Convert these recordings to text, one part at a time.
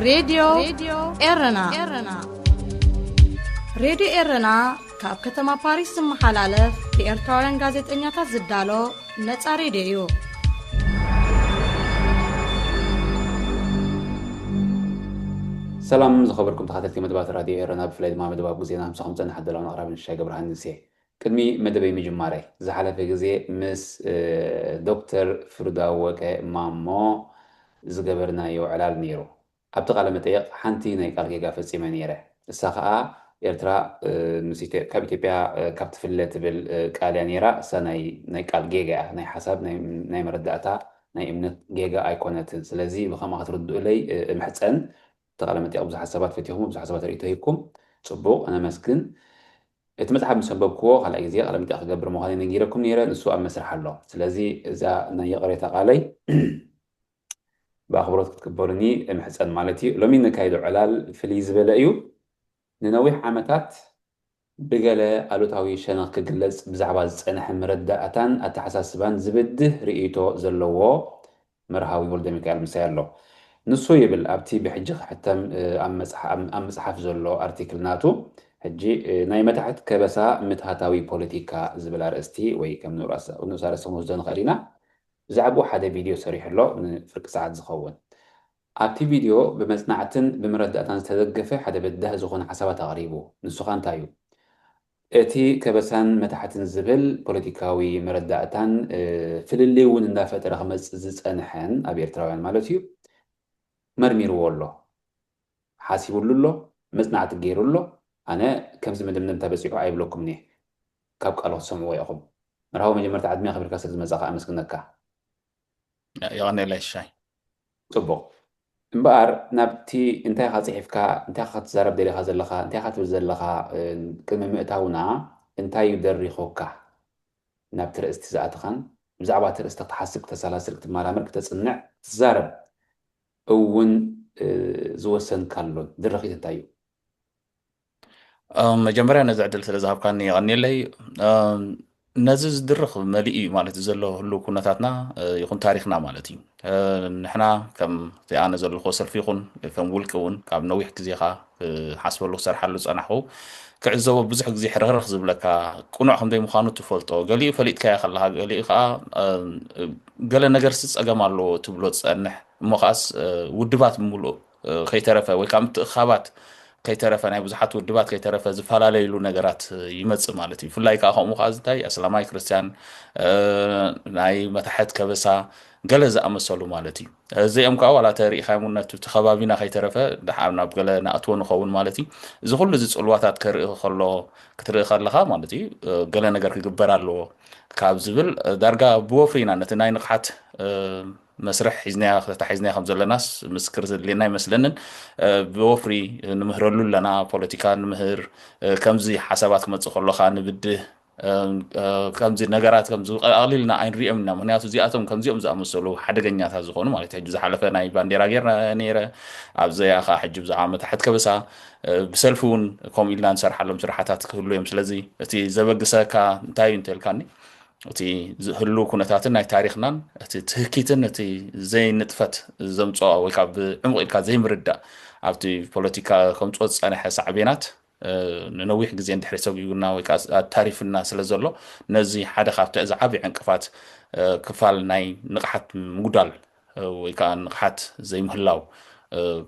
ሬድዮ ኤረና። ሬድዮ ኤረና ካብ ከተማ ፓሪስ ዝመሓላለፍ ብኤርትራውያን ጋዜጠኛታት ዝዳሎ ነጻ ሬድዮ እዩ። ሰላም ዝኸበርኩም ተኸታተልቲ መደባት ራድዮ ኤረና፣ ብፍላይ ድማ መደብ ኣጉ ዜና ምሳኹም ጸንሕ ኣደላውን ኣቕራቢ ንሻይ ገብረሃንስ እየ። ቅድሚ መደበይ ምጅማረይ ዝሓለፈ ግዜ ምስ ዶክተር ፍርዳወቀ ማሞ ዝገበርናዮ ዕላል ነይሩ። ኣብቲ ቃለ መጠየቕ ሓንቲ ናይ ቃል ጌጋ ፈጺመ ነይረ። እሳ ኸኣ ኤርትራ ካብ ኢትዮጵያ ካብ ትፍለ ትብል ቃል እያ ነይራ። እሳ ናይ ቃል ጌጋ እያ። ናይ ሓሳብ ናይ መረዳእታ ናይ እምነት ጌጋ ኣይኮነትን። ስለዚ ብኸምኣ ክትርድኡለይ እምሕጸን። እቲ ቃለ መጠየቕ ብዙሓት ሰባት ፈቲኹም፣ ብዙሓት ሰባት ርእይቶ ሂብኩም። ጽቡቕ፣ ነመስግን። እቲ መጽሓፍ ምስ ኣንበብክዎ ካልኣይ ግዜ ቃለ መጠየቕ ክገብር ምዃነይ ነጊረኩም ነይረ። ንሱ ኣብ መስርሕ ኣሎ። ስለዚ እዛ ናይ ይቕሬታ ቃለይ ብኣኽብሮት ክትቅበሉኒ እምሕጸን ማለት እዩ። ሎሚ ነካይዶ ዕላል ፍልይ ዝበለ እዩ። ንነዊሕ ዓመታት ብገለ ኣሉታዊ ሸነኽ ክግለጽ ብዛዕባ ዝጸንሐ መረዳእታን ኣተሓሳስባን ዝብድህ ርእይቶ ዘለዎ መርሃዊ ወልደሚካኤል ምሳይ ኣሎ። ንሱ ይብል ኣብቲ ብሕጂ ክሕተም ኣብ መጽሓፍ ዘሎ ኣርቲክል ናቱ፣ ሕጂ ናይ መታሕት ከበሳ ምትሃታዊ ፖለቲካ ዝብል ኣርእስቲ ወይ ከም ንኡስ ኣርእስቲ ክንወስዶ ንኽእል ኢና። ብዛዕባኡ ሓደ ቪድዮ ሰሪሑ ኣሎ ንፍርቂ ሰዓት ዝኸውን። ኣብቲ ቪድዮ ብመጽናዕትን ብመረዳእታን ዝተደገፈ ሓደ በዳህ ዝኾነ ሓሳባት ኣቕሪቡ። ንሱ ኸኣ እንታይ እዩ? እቲ ከበሳን መታሕትን ዝብል ፖለቲካዊ መረዳእታን ፍልልይ እውን እንዳፈጠረ ክመጽእ ዝጸንሐን ኣብ ኤርትራውያን ማለት እዩ መርሚርዎ ኣሎ፣ ሓሲቡሉ ኣሎ፣ መጽናዕቲ ገይሩ ኣሎ። ኣነ ከምዚ መደምደምታ በጺሑ ኣይብለኩምን እየ። ካብ ቃሉ ክትሰምዕዎ ኢኹም። መርሃዊ መጀመርታ ዕድመ ከቢርካ ስለ ዝመጻኻ ኣመስግነካ። የቐኔለይ ሻይ። ጽቡቕ። እምበኣር ናብቲ እንታይ ኢኻ ጽሒፍካ፣ እንታይ ኢኻ ክትዛረብ ደሊኻ ዘለኻ፣ እንታይ ኢኻ ትብል ዘለኻ ቅድሚ ምእታውና እንታይ እዩ ደሪኹካ ናብቲ ርእስቲ ዝኣተኻን ብዛዕባ እቲ ርእስቲ ክትሓስብ፣ ክተሰላስል፣ ክትመራመር፣ ክተጽንዕ፣ ክትዛረብ እውን ዝወሰንካሉን ድርኺት እንታይ እዩ? መጀመርያ ነዚ ዕድል ስለ ዝሃብካኒ የቐንየለይ። ነዚ ዝድርኽ መሊኡ እዩ ማለት ዘሎ ህልው ኩነታትና ይኹን ታሪኽና ማለት እዩ። ንሕና ከም ኣነ ዘለኹዎ ሰልፊ ይኹን ከም ውልቂ እውን ካብ ነዊሕ ግዜ ኸዓ ክሓስበሉ ክሰርሓሉ ዝጸናሕኹ ክዕዘቦ ብዙሕ ግዜ ሕርኽርኽ ዝብለካ ቅኑዕ ከም ዘይምዃኑ ትፈልጦ። ገሊኡ ፈሊጥካዮ ከለኻ ገሊኡ ኸዓ ገለ ነገርሲ ጸገም ኣለዎ ትብሎ ትጸንሕ። እሞ ኸዓስ ውድባት ብምሉእ ከይተረፈ ወይ ከዓ ምትእኻባት ከይተረፈ ናይ ብዙሓት ውድባት ከይተረፈ ዝፈላለይሉ ነገራት ይመጽእ ማለት እዩ። ብፍላይ ከዓ ከምኡ ከዓ እንታይ ኣስላማይ ክርስትያን ናይ መታሕት ከበሳ ገለ ዝኣመሰሉ ማለት እዩ። እዚኦም ከዓ ዋላ ተሪኢኻዮም ነቲ ከባቢና ከይተረፈ ድሓር ናብ ገለ ንኣትዎ ንኸውን ማለት እዩ። እዚ ኩሉ እዚ ጽልዋታት ከርኢ ከሎ ክትርኢ ከለኻ ማለት እዩ ገለ ነገር ክግበር ኣለዎ ካብ ዝብል ዳርጋ ብወፍሪ ኢና ነቲ ናይ ንቕሓት መስርሕ ሒዝናዮ ተታሒዝናዮ ከም ዘለናስ ምስክር ዘድልየና ኣይመስለንን። ብወፍሪ ንምህረሉ ኣለና፣ ፖለቲካ ንምህር፣ ከምዚ ሓሳባት ክመጽእ ከሎ ከዓ ንብድህ፣ ከምዚ ነገራት ከምዚ ኣቕሊልና ኣይንሪኦም ኢና። ምክንያቱ እዚኣቶም ከምዚኦም ዝኣመሰሉ ሓደገኛታት ዝኾኑ ማለት ሕጂ ዝሓለፈ ናይ ባንዴራ ጌርና ነይረ፣ ኣብዚኣ ከዓ ሕጂ ብዛዕባ መታሕት ከበሳ ብሰልፊ እውን ከምኡ ኢልና ንሰርሓሎም ስራሕታት ክህሉ እዮም። ስለዚ እቲ ዘበግሰካ እንታይ እዩ እንተልካኒ እቲ ህልው ኩነታትን ናይ ታሪኽናን እቲ ትህኪትን እቲ ዘይንጥፈት ዘምፅኦ ወይ ከዓ ብዕሙቕ ኢልካ ዘይምርዳእ ኣብቲ ፖለቲካ ከምፅኦ ዝፀንሐ ሳዕቤናት ንነዊሕ ግዜ እንድሕሪ ሰጒጉና ወይ ከዓ ኣታሪፍና ስለ ዘሎ ነዚ ሓደ ካብቲ ዝዓብይ ዕንቅፋት ክፋል ናይ ንቕሓት ምጉዳል ወይ ከዓ ንቕሓት ዘይምህላው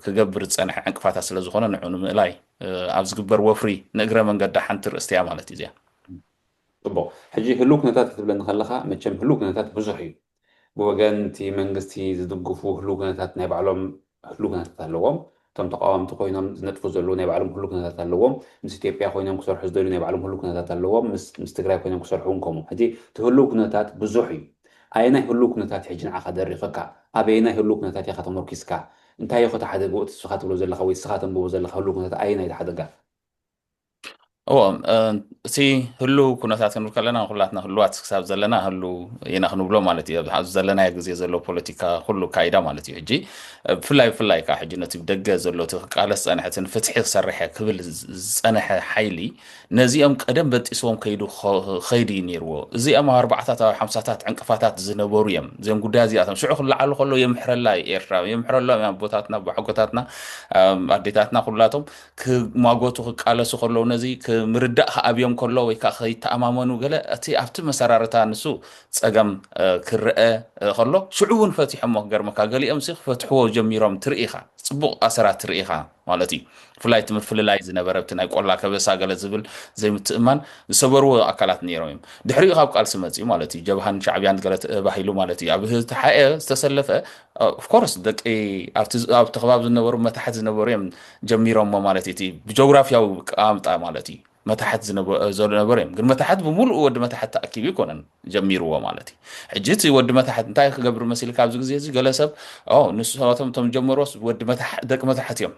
ክገብር ዝፀንሐ ዕንቅፋታት ስለ ዝኾነ ንዑ ንምእላይ ኣብ ዝግበር ወፍሪ ንእግረ መንገዳ ሓንቲ ርእስቲ እያ ማለት እዩ እዚኣ። ጽቡቕ። ሕጂ ህሉው ኩነታት ክትብለኒ ከለኻ መቸም ህሉው ኩነታት ብዙሕ እዩ። ብወገን እቲ መንግስቲ ዝድግፉ ህሉው ኩነታት ናይ ባዕሎም ህሉው ኩነታት ኣለዎም። እቶም ተቃወምቲ ኮይኖም ዝነጥፉ ዘለዉ ናይ ባዕሎም ህሉው ኩነታት ኣለዎም። ምስ ኢትዮጵያ ኮይኖም ክሰርሑ ዝደልዩ ናይ ባዕሎም ህሉው ኩነታት ኣለዎም። ምስ ምስ ትግራይ ኮይኖም ክሰርሑ እውን ከምኡ። ሕጂ እቲ ህሉው ኩነታት ብዙሕ እዩ። ኣየናይ ህሉው ኩነታት ሕጂ ንዓኻ ደሪኸካ? ኣበየናይ ህሉው ኩነታት ኢኻ ተመርኪስካ? እንታይ ኢኹ ተሓደግኡ እቲ ንስኻ ትብሎ ዘለኻ ወይ ንስኻ ተንብቦ ዘለኻ ህሉው ኩነታት ኣየናይ ተሓደጋ? እዎ፣ እ፣ እቲ ህሉ ኩነታት ክንብል ከለና፣ ኩላትና ህሉዋት ክሳብ ዘለና ህሉ ኢና ክንብሎ ማለት እዩ። ኣብዚ ዘለናዮ ግዜ ዘሎ ፖለቲካ ኩሉ ካይዳ ማለት እዩ። ሕጂ፣ እ፣ ብፍላይ፣ ብፍላይ ከዓ ሕጂ ነቲ ብደገ ዘሎ እቲ ክቃለስ ዝጸንሐ፣ እቲ ንፍትሒ ክሰርሕ እየ ክብል ዝ-፣ ዝጸንሐ ሓይሊ፣ ነዚኦም ቀደም በጢስዎም ከይዱ ኸ-፣ ኸይዱ እዩ ነይርዎ። እዚኦም ኣብ ኣርባዓታት፣ ኣብ ሓምሳታት ዕንቅፋታት ዝነበሩ እዮም። እዚኦም ጉዳይ እዚኣቶም ሽዑ ክለዓሉ ከለዉ የምሕረላ እዩ ኤርትራ፣ የምሕረሎም እዮም ኣቦታትና፣ ኣቦሓጎታትና፣ ኣም፣ ኣዴታትና ኩላቶም ክማጎቱ ክቃለሱ ከለዉ ነዚ ክምርዳእ ክኣብዮም ከሎ ወይ ከዓ ከይተኣማመኑ ገለ እቲ ኣብቲ መሰራርታ ንሱ ጸገም፣ እ፣ ክረአ፣ እ፣ ከሎ ሽዑ እውን ፈቲሖሞ ክገርመካ። ገሊኦም ሲ ክፈትሕዎ ጀሚሮም ትርኢ ኢኻ። ጽቡቕ ኣሰራት ትርኢ ኢኻ ማለት እዩ። ብፍላይ እቲ ምፍልላይ ዝነበረ ኣብቲ ናይ ቆላ ከበሳ ገለ ዝብል ዘይምትእማን ዝሰበርዎ ኣካላት ነይሮም እዮም። ድሕሪኡ ካብ ቃልሲ መጺኡ ማለት እዩ። ጀብሃን ሻዕብያን ገለ ተባሂሉ ማለት እዩ። ኣብ ተሓኤ ዝተሰለፈ፣ ኦፍ ኮርስ፣ ደቂ ኣብቲ ዝ-፣ ኣብቲ ከባቢ ዝነበሩ መታሕት ዝነበሩ እዮም ጀሚሮሞ ማለት እዩ። እቲ ብጂኦግራፊያዊ ኣቀማምጣ ማለት እዩ። መታሕት ዝነበ-፣ ዝነበሩ እዮም። ግን መታሕት ብምሉኡ ወዲ መታሕት ተኣኪቡ ኣይኮነን ጀሚርዎ ማለት እዩ። ሕጂ እቲ ወዲ መታሕት እንታይ ክገብር መሲልካ ኣብዚ ግዜ እዚ? ገለ ሰብ፣ ኦ፣ ንሳቶም እቶም ጀመሮስ ወዲ መታሕ-፣ ደቂ መታሕት እዮም።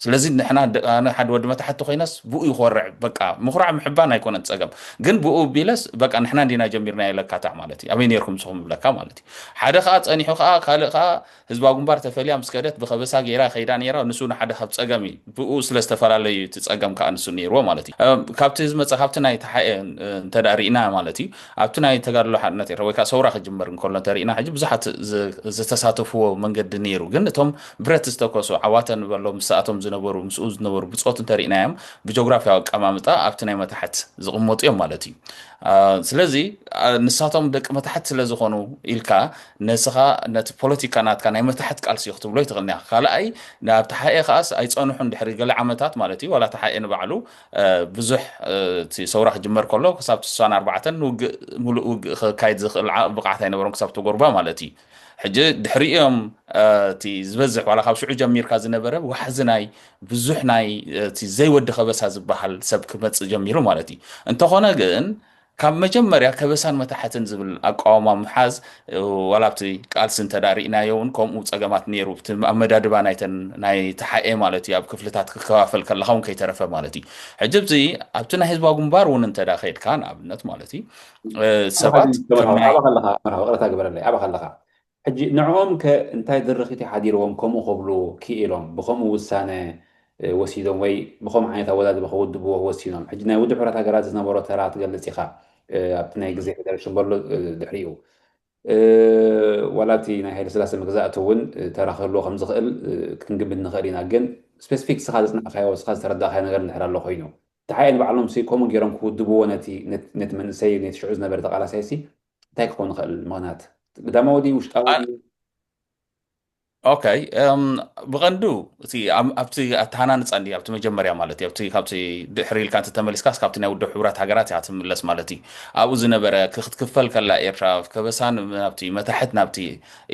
ስለዚ ንሕና ደ-፣ ኣነ ሓደ ወዲ መታሕት ኮይነስ ብኡ ይኾርዕ። በቃ ምኹራዕ ምሕባን ኣይኮነን ጸገም። ግን ብኡ ቢለስ በቃ ንሕና እንዲና ጀሚርና የለካታዕ ማለት እዩ። ኣበይ ነይርኩም ንስኹም ይብለካ ማለት እዩ። ሓደ ከኣ ጸኒሑ ከኣ ካልእ ከኣ ህዝባዊ ግንባር ተፈልያ ምስ ከደት ብኸበሳ ገይራ ከይዳ ነይራ። ንሱ ንሓደ ካብ ጸገም እዩ። ብኡ ስለ ዝተፈላለዩ እቲ ጸገም ከኣ ንሱ ነይርዎ ማለት እዩ። እ፣ ካብቲ ዝመጸ፣ ካብቲ ናይ ተሓኤ፣ እ፣ እንተ ደኣ ርኢና ማለት እዩ፣ ኣብቲ ናይ ተጋድሎ ሓርነት ኤርትራ ወይ ከኣ ሰውራ ክጅመር እንከሎ እንተ ርኢና፣ ሕጂ ብዙሓት ዝ-፣ ዝተሳተፍዎ መንገዲ ነይሩ። ግን እቶም ብረት ዝተኮሱ ዓዋተ ንበሎ ምስኣቶም ዝነበሩ፣ ምስኡ ዝነበሩ ብጾት እንተ ርኢናዮም ብጂኦግራፊያዊ ኣቀማምጣ ኣብቲ ናይ መታሕት ዝቕመጡ እዮም ማለት እዩ። አ፣ ስለዚ፣ አ፣ ንሳቶም ደቂ መታሕት ስለ ዝኾኑ ኢልካ ነስኻ ነቲ ፖለቲካ ናትካ ናይ መታሕት ቃልሲ እዩ ክትብሎ ይትኽእል ኢኻ። ካልኣይ፣ ናብ ተሓኤ ከኣስ ኣይጸንሑን ድሕሪ ገለ ዓመታት ማለት እዩ። ዋላ ተሓኤ ንባዕሉ፣ አ፣ ብዙሕ፣ አ፣ እቲ ሰውራ ክጅመር ከሎ ክሳብ ስሳን ኣርባዕተን ውግእ፣ ሙሉእ ውግእ ክካይድ ዝኽእል ዓ-፣ ብቕዓት ኣይነበሮም ክሳብ ተጎርባ ማለት እዩ። ሕጂ ድሕሪኦም፣ አ፣ እቲ ዝበዝሕ ዋላ ካብ ሽዑ ጀሚርካ ዝነበረ ዋሕዚ ናይ ብዙሕ ናይ፣ አ፣ እቲ ዘይወዲ ከበሳ ዝበሃል ሰብ ክመጽእ ጀሚሩ ማለት እዩ። እንተኾነ ግን ካብ መጀመርያ ከበሳን መታሕትን ዝብል ኣቃውማ ምሓዝ፣ እ፣ ዋላ ኣብቲ ቃልሲ እንተ ደኣ ርኢናዮ እውን ከምኡ ጸገማት ነይሩ። ኣብቲ ኣመዳድባ ናይተን ናይ ተሓኤ ማለት እዩ፣ ኣብ ክፍልታት ክከፋፈል ከለኻ እውን ከይተረፈ ማለት እዩ። ሕጂ ኣብዚ ኣብቲ ናይ ህዝባዊ ግንባር እውን እንተ ደኣ ከይድካ ንኣብነት ማለት እዩ፣ እ፣ ሰባት ከም ናይ ኣባኻ ኣለኻ፣ መርሃባ፣ ይቕረታ ግበረለይ፣ ኣባኻ ኣለኻ። ሕጂ ንዕኦም ከ እንታይ ድርኺት ሓዲርዎም ከምኡ ክብሉ ክኢሎም? ብኸምኡ ውሳነ፣ እ፣ ወሲዶም ወይ ብኸምኡ ዓይነት ኣወዳድባ ክውድብዎ ወሲኖም? ሕጂ ናይ ውድብ ሕቡራት ሃገራት ዝነበሮ ተራ ትገልጽ ኢኻ፣ እ፣ ኣብቲ ናይ ግዜ ፌደሬሽን በሎ፣ እ፣ ድሕሪኡ፣ እ፣ ዋላ እቲ ናይ ሃይለ ስላሴ መግዛእቲ እውን፣ እ፣ ተራ ክህልዎ ከም ዝኽእል፣ እ፣ ክንግምት ንኽእል ኢና። ግን ስፔሲፊክ ንስኻ ዘጽናዕካዮ፣ ንስኻ ዝተረዳእካዮ ነገር እንድሕር ኣሎ ኮይኑ፣ ተሓኤ ንባዕሎም ሲ ከምኡ ገይሮም ክውድብዎ ነቲ፣ ነት-፣ ነቲ መንእሰይ፣ ነቲ ሽዑ ዝነበረ ተቓላሳይ ሲ እንታይ ክኸውን ይኽእል ምኽንያት? ግዳማዊ ድዩ፣ ውሽጣዊ ኣ-፣ ድዩ? ኦኬ፣ እም፣ ብቐንዱ እቲ ኣብ-፣ ኣብቲ ኣተሃናንጻ እንዲ፣ ኣብቲ መጀመርያ ማለት እዩ፣ ኣብቲ፣ ካብቲ ድሕሪ ኢልካ እንተ ተመሊስካስ፣ ካብቲ ናይ ውድብ ሕቡራት ሃገራት እያ ትምለስ ማለት እዩ። ኣብኡ ዝነበረ ክ-፣ ክትክፈል ከላ ኤርትራ፣ ከበሳን ናብቲ መታሕት ናብቲ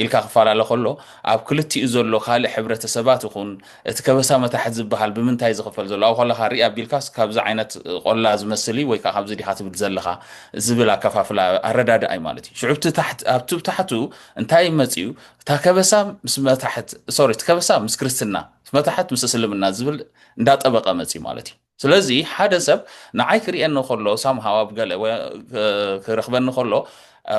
ኢልካ ክፈላለ ከሎ፣ ኣብ ክልቲኡ ዘሎ ካልእ ሕብረተሰባት ይኹን፣ እቲ ከበሳ መታሕት ዝበሃል ብምንታይ ዝኽፈል ዘሎ? ኣብኡ ከለኻ ርኢ ኣቢልካስ፣ ካብዚ ዓይነት ቆላ ዝመስል እዩ ወይ ከኣ ካብዚ ዲኻ ትብል ዘለኻ ዝብል ኣከፋፍላ ኣረዳድኣ እዩ ማለት እዩ። ሽዑ ኣብቲ ታሕት-፣ ኣብቲ ታሕቱ እንታይ መጺኡ? እታ ከበሳ ምስ መታሕት፣ ሶሪ፣ እቲ ከበሳ ምስ ክርስትና፣ እቲ መታሕት ምስ እስልምና ዝብል እንዳጠበቐ መጺኡ ማለት እዩ። ስለዚ ሓደ ሰብ ንዓይ ክርእየኒ ከሎ፣ ሳምሃው ኣብ ገለ ወ-፣ ክ-፣ ክረኽበኒ ከሎ፣ እ፣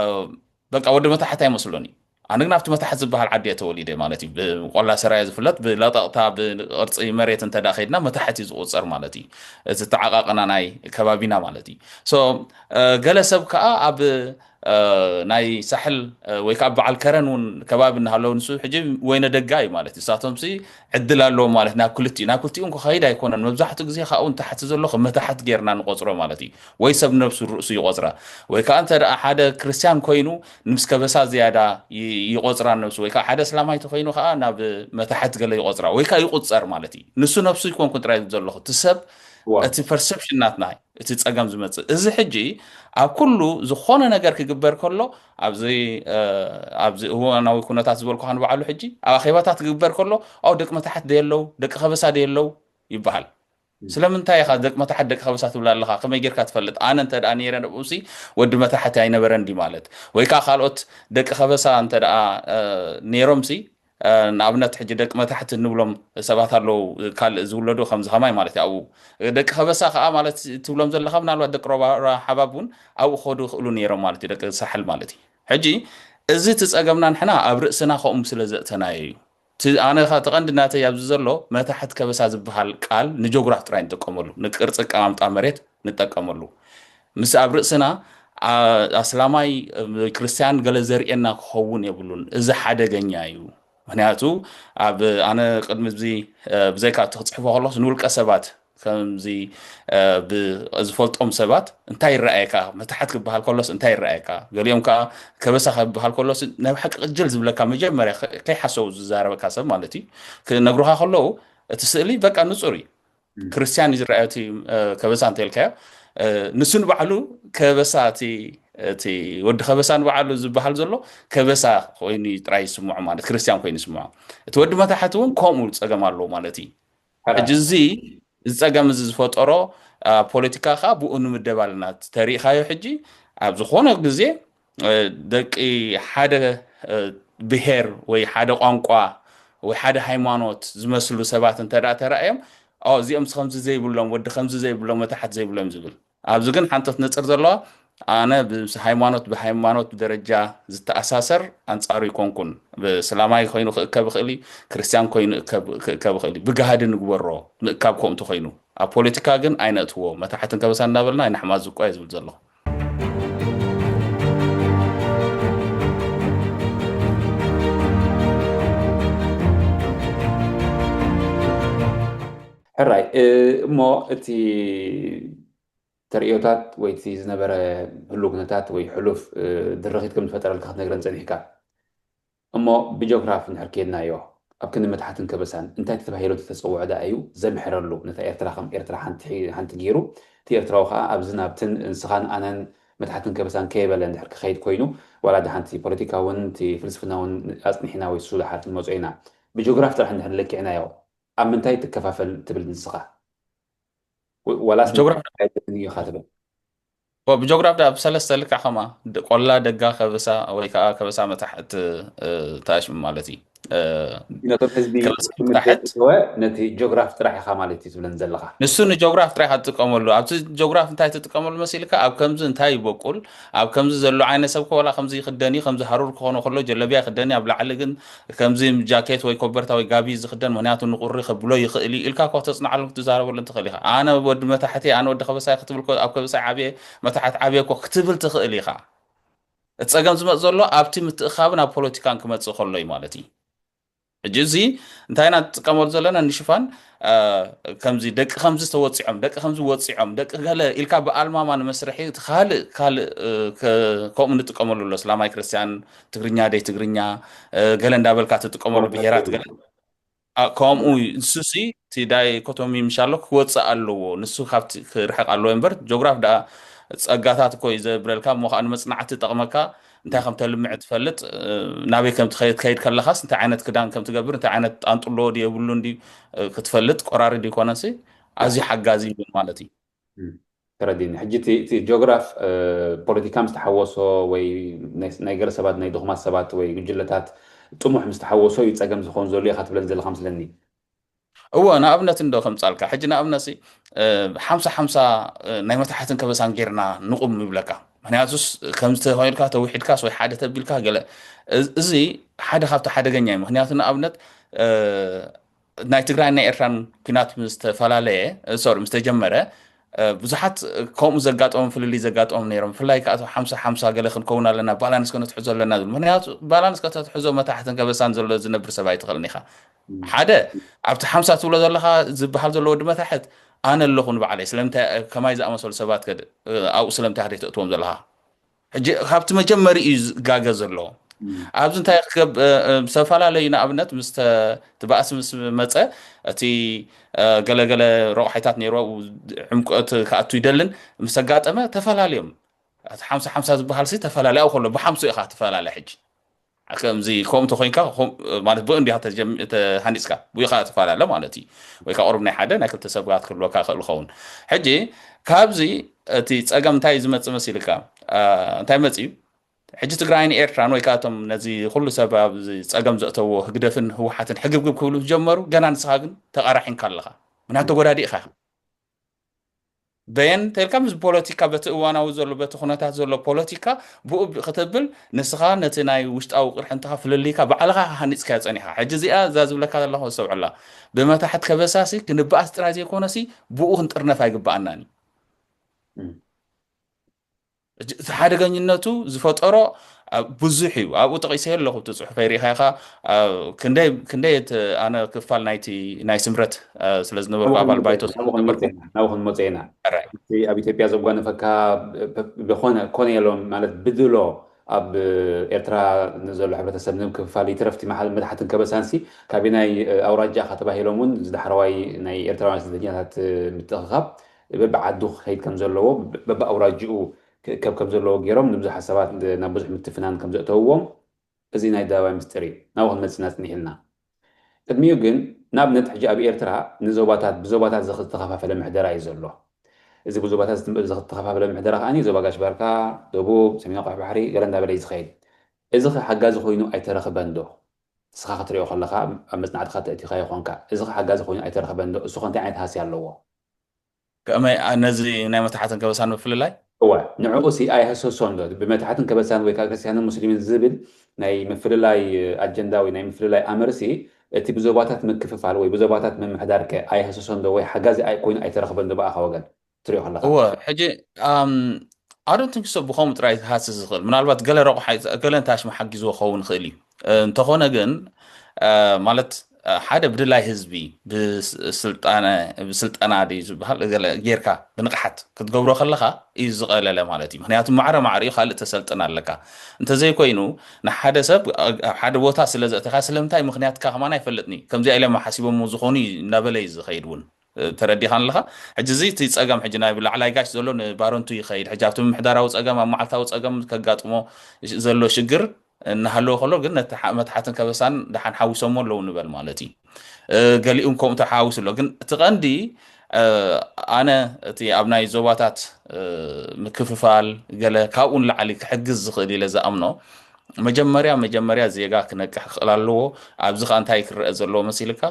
በቃ ወዲ መታሕት ኣይመስሎን እዩ። ኣነ ግን ኣብቲ መታሕት ዝበሃል ዓዲ እየ ተወሊደ ማለት እዩ። ብቆላ ሰራየ ዝፍለጥ፣ ብለጠቕታ፣ ብቅርጺ መሬት እንተ ደኣ ከይድና መታሕት እዩ ዝቑጸር ማለት እዩ። እቲ ኣተዓቓቕና ናይ ከባቢና ማለት እዩ። ሶ፣ እ፣ ገለ ሰብ ከኣ ኣብ፣ እ፣ ናይ ሳሕል፣ እ፣ ወይ ከኣ በዓል ከረን እውን ከባቢ እናሃለዉ፣ ንሱ ሕጂ ወይነ ደጋ እዩ ማለት እዩ። ንሳቶምሲ ዕድል ኣለዎም ማለት ናብ ክልቲኡ፣ ናብ ክልቲኡ ክኸይድ ኣይኮነን። መብዛሕትኡ ግዜ ካብኡ ንታሕቲ ዘሎ ከም መታሕት ጌርና ንቆጽሮ ማለት እዩ። ወይ ሰብ ነብሱ ርእሱ ይቆጽራ። ወይ ከኣ እንተ ደኣ ሓደ ክርስትያን ኮይኑ ምስ ከበሳ ዝያዳ ይ-፣ ይቆጽራ ነብሱ። ወይ ከኣ ሓደ እስላማይ ተኮይኑ ከኣ ናብ መታሕት ገለ ይቆጽራ። ወይ ከኣ ይቁጸር ማለት እዩ። ንሱ ነብሱ ይኮንኩን ጥራይ ዝብል ዘለኹ። እቲ ሰብ፣ እዋ። እቲ ፐርሰፕሽን ናትና እዩ እቲ ጸገም ዝመጽእ። እዚ ሕጂ ኣብ ኩሉ ዝኾነ ነገር ክግበር ከሎ፣ ኣብዚ፣ እ፣ ኣብዚ እዋናዊ ኩነታት ዝበልኩኻ ንባዕሉ ሕጂ ኣብ ኣኼባታት ክግበር ከሎ፣ "ኣው ደቂ መታሕት ደየለው፣ ደቂ ከበሳ ደየለው?" ይበሃል። እም። ስለምንታይ ኢኻ ደቂ መታሕት ደቂ ከበሳ ትብል ኣለኻ? ከመይ ጌርካ ትፈልጥ? ኣነ እንተ ደኣ ነይረ ንብኡሲ ወዲ መታሕት ኣይነበረን ድዩ ማለት? ወይ ከኣ ካልኦት ደቂ ከበሳ እንተ ደኣ፣ እ፣ ነይሮምሲ ንኣብነት ሕጂ ደቂ መታሕት እንብሎም ሰባት ኣለዉ፣ ካልእ ዝውለዱ ከምዚ ከማይ ማለት እዩ። ኣብኡ ደቂ ከበሳ ከዓ ማለት ትብሎም ዘለካ ምናልባት ደቂ ሮባ ሓባብ እውን ኣብኡ ክኸዱ ይኽእሉ ነይሮም ማለት እዩ፣ ደቂ ሳሕል ማለት እዩ። ሕጂ እዚ እቲ ጸገምና ንሕና ኣብ ርእስና ከምኡ ስለ ዘእተናዮ እዩ። ኣነ እቲ ቀንዲ ናተይ ኣብዚ ዘሎ መታሕት ከበሳ ዝበሃል ቃል ንጆግራፍ ጥራይ ንጥቀመሉ፣ ንቅርፂ ኣቀማምጣ መሬት ንጠቀመሉ። ምስ ኣብ ርእስና ኣስላማይ ክርስቲያን ገለ ዘርእየና ክኸውን የብሉን። እዚ ሓደገኛ እዩ። ምክንያቱ ኣብ ኣነ ቅድሚ እዚ ብዘይካ እቲ ክፅሕፎ ከለስ ንውልቀ ሰባት ከምዚ ዝፈልጦም ሰባት እንታይ ይረኣየካ፣ መታሕት ክበሃል ከሎስ እንታይ ይረኣየካ፣ ገሊኦም ከዓ ከበሳ ክበሃል ከሎስ ናይ ብሓቂ ቅጅል ዝብለካ መጀመርያ ከይሓሰቡ ዝዛረበካ ሰብ ማለት እዩ ክነግሩካ ከለዉ እቲ ስእሊ በቃ ንፁር እዩ። ክርስቲያን እዩ ዝረኣዮ እቲ ከበሳ እንተልካዮ ንሱ ንባዕሉ ከበሳ እቲ እቲ ወዲ ከበሳ ንባዕሉ ዝበሃል ዘሎ ከበሳ ኮይኑ ጥራይ ይስምዖ ማለት ክርስቲያን ኮይኑ ይስምዖ። እቲ ወዲ መታሕት እውን ከምኡ ፀገም ኣለዎ ማለት እዩ። ሕጂ እዚ ዝፀገም እዚ ዝፈጠሮ ፖለቲካ ከዓ ብኡ ንምደብ ኣለና። ተሪኢካዮ ሕጂ ኣብ ዝኾነ ግዜ ደቂ ሓደ ብሄር ወይ ሓደ ቋንቋ ወይ ሓደ ሃይማኖት ዝመስሉ ሰባት እንተ ተረኣዮም እዚኦም ከምዚ ዘይብሎም ወዲ ከምዚ ዘይብሎም መታሕት ዘይብሎም ዝብል ኣብዚ ግን ሓንቲ ክትነፅር ዘለዋ ኣነ ሃይማኖት ብሃይማኖት ደረጃ ዝተኣሳሰር ኣንፃሩ ይኮንኩን። ብስላማይ ኮይኑ ክእከብ ይኽእል እዩ፣ ክርስቲያን ኮይኑ ክእከብ ይኽእል እዩ። ብጋህዲ ንግበሮ ምእካብ ከምኡ እንተኮይኑ። ኣብ ፖለቲካ ግን ኣይነእትዎ። መታሕትን ከበሳ እናበልና ኣይነሕማዝቆ እየ ዝብል ዘለኹ። ሕራይ እሞ እቲ ተርእዮታት ወይ እቲ ዝነበረ ህሉው ኩነታት ወይ ሕሉፍ ድርኺት ከም ዝፈጠረልካ ክትነግረን ጸኒሕካ። እሞ ብጆግራፍ እንድሕር ኬድናዮ፣ ኣብ ክንዲ መታሕትን ከበሳን እንታይ ተባሂሉ ተተጸውዐ ደኣ እዩ ዘምሕረሉ ነታ ኤርትራ ከም ኤርትራ ሓንቲ ገይሩ፣ እቲ ኤርትራዊ ከኣ ኣብዝን ኣብትን ንስኻን ኣነን መታሕትን ከበሳን ከየበለ እንድሕር ክኸይድ ኮይኑ፣ ዋላ ደሓን እቲ ፖለቲካ እውን እቲ ፍልስፍና እውን ኣጽኒሕና ወይ ንሱ ደሓር ክንመጾ ኢና። ብጆግራፍ ጥራሕ እንድሕር ለኪዕናዮ፣ ኣብ ምንታይ ትከፋፈል ትብል ንስኻ? ዋላስ ጆግራፍ ኢኻ ትብል? ብጆግራፍ ዳ ብሰለስተ ልክዕ ከማ ቆላ ደጋ ከበሳ ወይ ከዓ ከበሳ መታሕት ተኣሽም ማለት እዩ። ነቶም ህዝቢ ነቲ ጆግራፍ ጥራሕ ኢኻ ማለት እዩ ትብለን ዘለኻ። ንሱ ንጆግራፍ ጥራሕ ትጥቀመሉ። ኣብቲ ጆግራፍ እንታይ ትጥቀመሉ መሲልካ ኣብ ከምዚ እንታይ ይበቁል፣ ኣብ ከምዚ ዘሎ ዓይነት ሰብ ከወላ ከምዚ ይክደን እዩ፣ ከምዚ ሃሩር ክኾኖ ከሎ ጀለቢያ ይክደን እዩ፣ ኣብ ላዕሊ ግን ከምዚ ጃኬት ወይ ኮበርታ ወይ ጋቢ ዝክደን ምክንያቱ ንቁሪ ከብሎ ይኽእል እዩ ኢልካ እኮ ተፅናዓሉን ክትዛረበሉን ትኽእል ኢኻ። ኣነ ወዲ መታሕት እየ፣ ኣነ ወዲ ከበሳ እየ ክትብል እኮ ኣብ ከበሳ ዓብየ መታሕት ዓብየ እኮ ክትብል ትኽእል ኢኻ። እቲ ፀገም ዝመፅ ዘሎ ኣብቲ ምትእኻብን ኣብ ፖለቲካን ክመፅእ ከሎ እዩ ማለት እዩ። ሕጂ እዚ እንታይ ኢና ንጥቀመሉ ዘለና ንሽፋን ከምዚ ደቂ ከምዚ ተወፂዖም ደቂ ከምዚ ወፂዖም ደቂ ገለ ኢልካ ብኣልማማ ንመስርሒ እቲ ካልእ ካልእ ከምኡ ንጥቀመሉ ኣሎ እስላማይ ክርስቲያን ትግርኛ ደይ ትግርኛ ገለ እንዳበልካ ትጥቀመሉ ብሄራት ገለ ከምኡ ንሱሲ እቲ ዳይኮቶሚ ምሻሎ ክወፅእ ኣለዎ ንሱ ካብቲ ክርሕቅ ኣለዎ እምበር ጆግራፍ ደኣ ፀጋታት እኮ እዩ ዘብረልካ እሞ ከዓ ንመፅናዕቲ ጠቕመካ እንታይ ከም ተልምዕ ትፈልጥ ናበይ ከም ትኸይድ ከይድ ከለኻስ እንታይ ዓይነት ክዳን ከም ትገብር እንታይ ዓይነት ጣንጡሎ ድየብሉን ድዩ ክትፈልጥ ቆራሪ ድይኮነሲ ኣዝዩ ሓጋዚ እዩ ማለት እዩ። ተረዲኒ ሕጂ እቲ ጆግራፍ ፖለቲካ ምስ ተሓወሶ ወይ ናይ ገለ ሰባት ናይ ድኹማት ሰባት ወይ ጉጅለታት ጥሙሕ ምስ ተሓወሶ እዩ ፀገም ዝኸውን ዘሎ ኢኻ ትብለኒ ዘለኻ ምስለኒ። እወ ንኣብነት እንዶ ከምፃልካ ሕጂ ንኣብነት ሓምሳ ሓምሳ ናይ መታሕትን ከበሳን ጌርና ንቁም ይብለካ ምክንያቱስ ከምዚ ተባሂልካ ተውሒድካስ ወይ ሓደ ተቢልካ ገለ እዚ ሓደ ካብቲ ሓደገኛ እዩ ምክንያቱ ንኣብነት ናይ ትግራይ ናይ ኤርትራን ኩናት ምስተፈላለየ ሶሪ ምስተጀመረ ብዙሓት ከምኡ ዘጋጠሞም ፍልልይ ዘጋጠሞም ነይሮም ብፍላይ ከዓ ሓምሳ ሓምሳ ገለ ክንከውን ኣለና ባላንስ ከነትሕዞ ኣለና ዝብል ምክንያቱ ባላንስ ከተትሕዞ መታሕትን ከበሳን ዘሎ ዝነብር ሰብ ኣይትኽእልን ኢኻ ሓደ ኣብቲ ሓምሳ ትብሎ ዘለኻ ዝበሃል ዘሎ ወዲ መታሕት ኣነ ኣለኹ ንባዕለይ ስለምንታይ ከማይ ዝኣመሰሉ ሰባት ከ ኣብኡ ስለምንታይ ከ ተእትዎም ዘለኻ ሕጂ ካብቲ መጀመሪ እዩ ዝጋገ ዘሎ ኣብዚ እንታይ ዝተፈላለዩ ንኣብነት ምስ ትባእሲ ምስ መፀ እቲ ገለገለ ረቑሒታት ነይሩ ዕምቆት ክኣቱ ይደልን ምስ ኣጋጠመ ተፈላለዮም ሓምሳ ሓምሳ ዝበሃል ሲ ተፈላለዩ ኣብ ከሎ ብሓምሱ ኢኻ ትፈላለ ሕጂ ከምዚ ከምኡ ተኮይንካ ማለት ብኡ እንዲኻ ተሃኒፅካ ብኡ ኢኻ ትፈላለ ማለት እዩ ወይ ከዓ ቁሩብ ናይ ሓደ ናይ ክልተ ሰባት ክህልወካ ክእል ኸውን ሕጂ ካብዚ እቲ ፀገም እንታይ ዝመፅእ መሲልካ እንታይ መፅእ እዩ ሕጂ ትግራይን ኤርትራን ወይ ከዓ እቶም ነዚ ኩሉ ሰብ ኣብዚ ፀገም ዘእተዎ ህግደፍን ህወሓትን ሕግብግብ ክብሉ ዝጀመሩ፣ ገና ንስኻ ግን ተቓራሒንካ ኣለኻ። ምክንያቱ ተጎዳዲእኻ ኢኻ። በየን ተልካ ምስ ፖለቲካ፣ በቲ እዋናዊ ዘሎ፣ በቲ ኩነታት ዘሎ ፖለቲካ ብኡ ብ- ከተብል፣ ንስኻ ነቲ ናይ ውሽጣዊ ቅርሕንትኻ ፍልልይካ ባዕልኻ ሃኒፅካዮ ፀኒኻ። ሕጂ እዚኣ እዛ ዝብለካ ዘለኹ ኣስተውዕላ። ብመታሕት ከበሳሲ ክንበኣስ ጥራይ ዘይኮነሲ ብኡ ክንጥርነፍ ኣይግበኣናን እዩ። እም። እቲ ሓደገኝነቱ ዝፈጠሮ ብዙሕ እዩ። ኣብኡ ጠቒሰዮ ኣለኹ፣ እቲ ፅሑፈይ ርኢኻ ኢኻ። ክንደይ ክንደይ እቲ ኣነ ክፋል ናይቲ ናይ ስምረት ስለ ዝነበርኩ፣ ኣባል ባይቶ ስለ ዝነበርኩ። ናብኡ ክንመፅእ ኢና። ኣብ ኢትዮጵያ ዘጓነፈካ ብኾነ ኮነ የሎም ማለት ብድሎ ኣብ ኤርትራ ንዘሎ ሕብረተሰብ ንምክፍፋል ይትረፍቲ መሓል መድሓትን ከበሳንሲ ካበናይ ኣውራጃ ኢኻ ተባሂሎም እውን ዝዳሕረዋይ ናይ ኤርትራውያን ስደተኛታት ምትእኽኻብ በብዓዱ ክኸይድ ከም ዘለዎ፣ በብኣውራጅኡ ክእከብ ከም ዘለዎ ገይሮም ንብዙሓት ሰባት ናብ ብዙሕ ምትፍናን ከም ዘእተውዎም፣ እዚ ናይ ኣደባባይ ምስጢር እዩ። ናብኡ ክንመጽእ ኢና ጽኒሕ ኢልና። ቅድሚኡ ግን፣ ንኣብነት ሕጂ ኣብ ኤርትራ ንዞባታት ብዞባታት ዝተኸፋፈለ ምሕደራ እዩ ዘሎ። እዚ ብዞባታት ዝተኸፋፈለ ምሕደራ ከኣ ዞባ ጋሽ ባርካ፣ ደቡብ፣ ሰሜን ኣቑሑ ባሕሪ ገለ እንዳበለ እዩ ዝኸይድ። እዚ ሓጋዚ ኮይኑ ኣይተረኽበን ዶ? ንስኻ ክትሪኦ ከለኻ፣ ኣብ መጽናዕትኻ ተእቲኻዮ ኾንካ፣ እዚ ሓጋዚ ኮይኑ ኣይተረኽበን ዶ? እሱ ከ እንታይ ዓይነት ሃስያ ኣለዎ? ከመይ ነዚ ናይ መታሕትን ከበሳን ምፍልላይ? እወ፣ ንዕኡ ሲ ኣይህሰሶን ዶ? ብመታሕትን ከበሳን ወይ ከዓ ክርስትያንን ሙስሊምን ዝብል ናይ ምፍልላይ ኣጀንዳ ወይ ናይ ምፍልላይ ኣምርሲ፣ እቲ ብዞባታት ምክፍፋል ወይ ብዞባታት ምምሕዳር ከ ኣይህሰሶን ዶ? ወይ ሓጋዚ ኣይ- ኮይኑ ኣይተረኽበን ዶ ብኣኻ ወገን? ትሪኦ ከለኻ። እወ፣ ሕጂ ኣም፣ I don't think so ብኸምኡ ጥራይ ክሃስስ ዝኽእል። ምናልባት ገለ ረቑሓ ገለ እንታሽማ ሓጊዝዎ ክኸውን ይኽእል እዩ። እ፣ እንተኾነ ግን እ፣ ማለት እ፣ ሓደ ብድላይ ህዝቢ ብስልጣነ ብስልጠና ድዩ ዝበሃል ገለ ጌርካ ብንቕሓት ክትገብሮ ከለኻ እዩ ዝቐለለ ማለት እዩ። ምክንያቱ ማዕረ ማዕሪኡ ካልእ ተሰልጥን ኣለካ። እንተዘይኮይኑ ንሓደ ሰብ ኣብ ሓደ ቦታ ስለ ዘእተኻ ስለምንታይ ምክንያትካ ከማን ኣይፈልጥኒ ከምዚኣ ኢሎም ሓሲቦሞ ዝኾኑ እዩ እናበለ እዩ ዝኸይድ እውን። እ፣ ተረዲኻን ኣለኻ። ሕጂ እዚ እቲ ጸገም ሕጂ ናይ ብላዕላይ ጋሽ ዘሎ ንባረንቱ ይኸይድ። ሕጂ ኣብቲ ምምሕዳራዊ ጸገም ኣብ መዓልታዊ ጸገም ከጋጥሞ ዘሎ ሽግር እናሃለወ ከሎ ግን ነቲ ሓ- መትሓትን ከበሳን ደሓን ሓዊሶሞ ኣለዉ ንበል ማለት እዩ። እ፣ ገሊኡን ከምኡ ተሓዋዊሱ ኣሎ። ግን እቲ ቀንዲ እ፣ ኣነ እቲ ኣብ ናይ ዞባታት እ፣ ምክፍፋል ገለ ካብኡ ንላዕሊ ክሕግዝ ዝኽእል ኢለ ዝኣምኖ መጀመርያ መጀመርያ ዜጋ ክነቅሕ ክኽእል ኣለዎ። ኣብዚ ከኣ እንታይ ክረአ ዘለዎ መሲልካ፣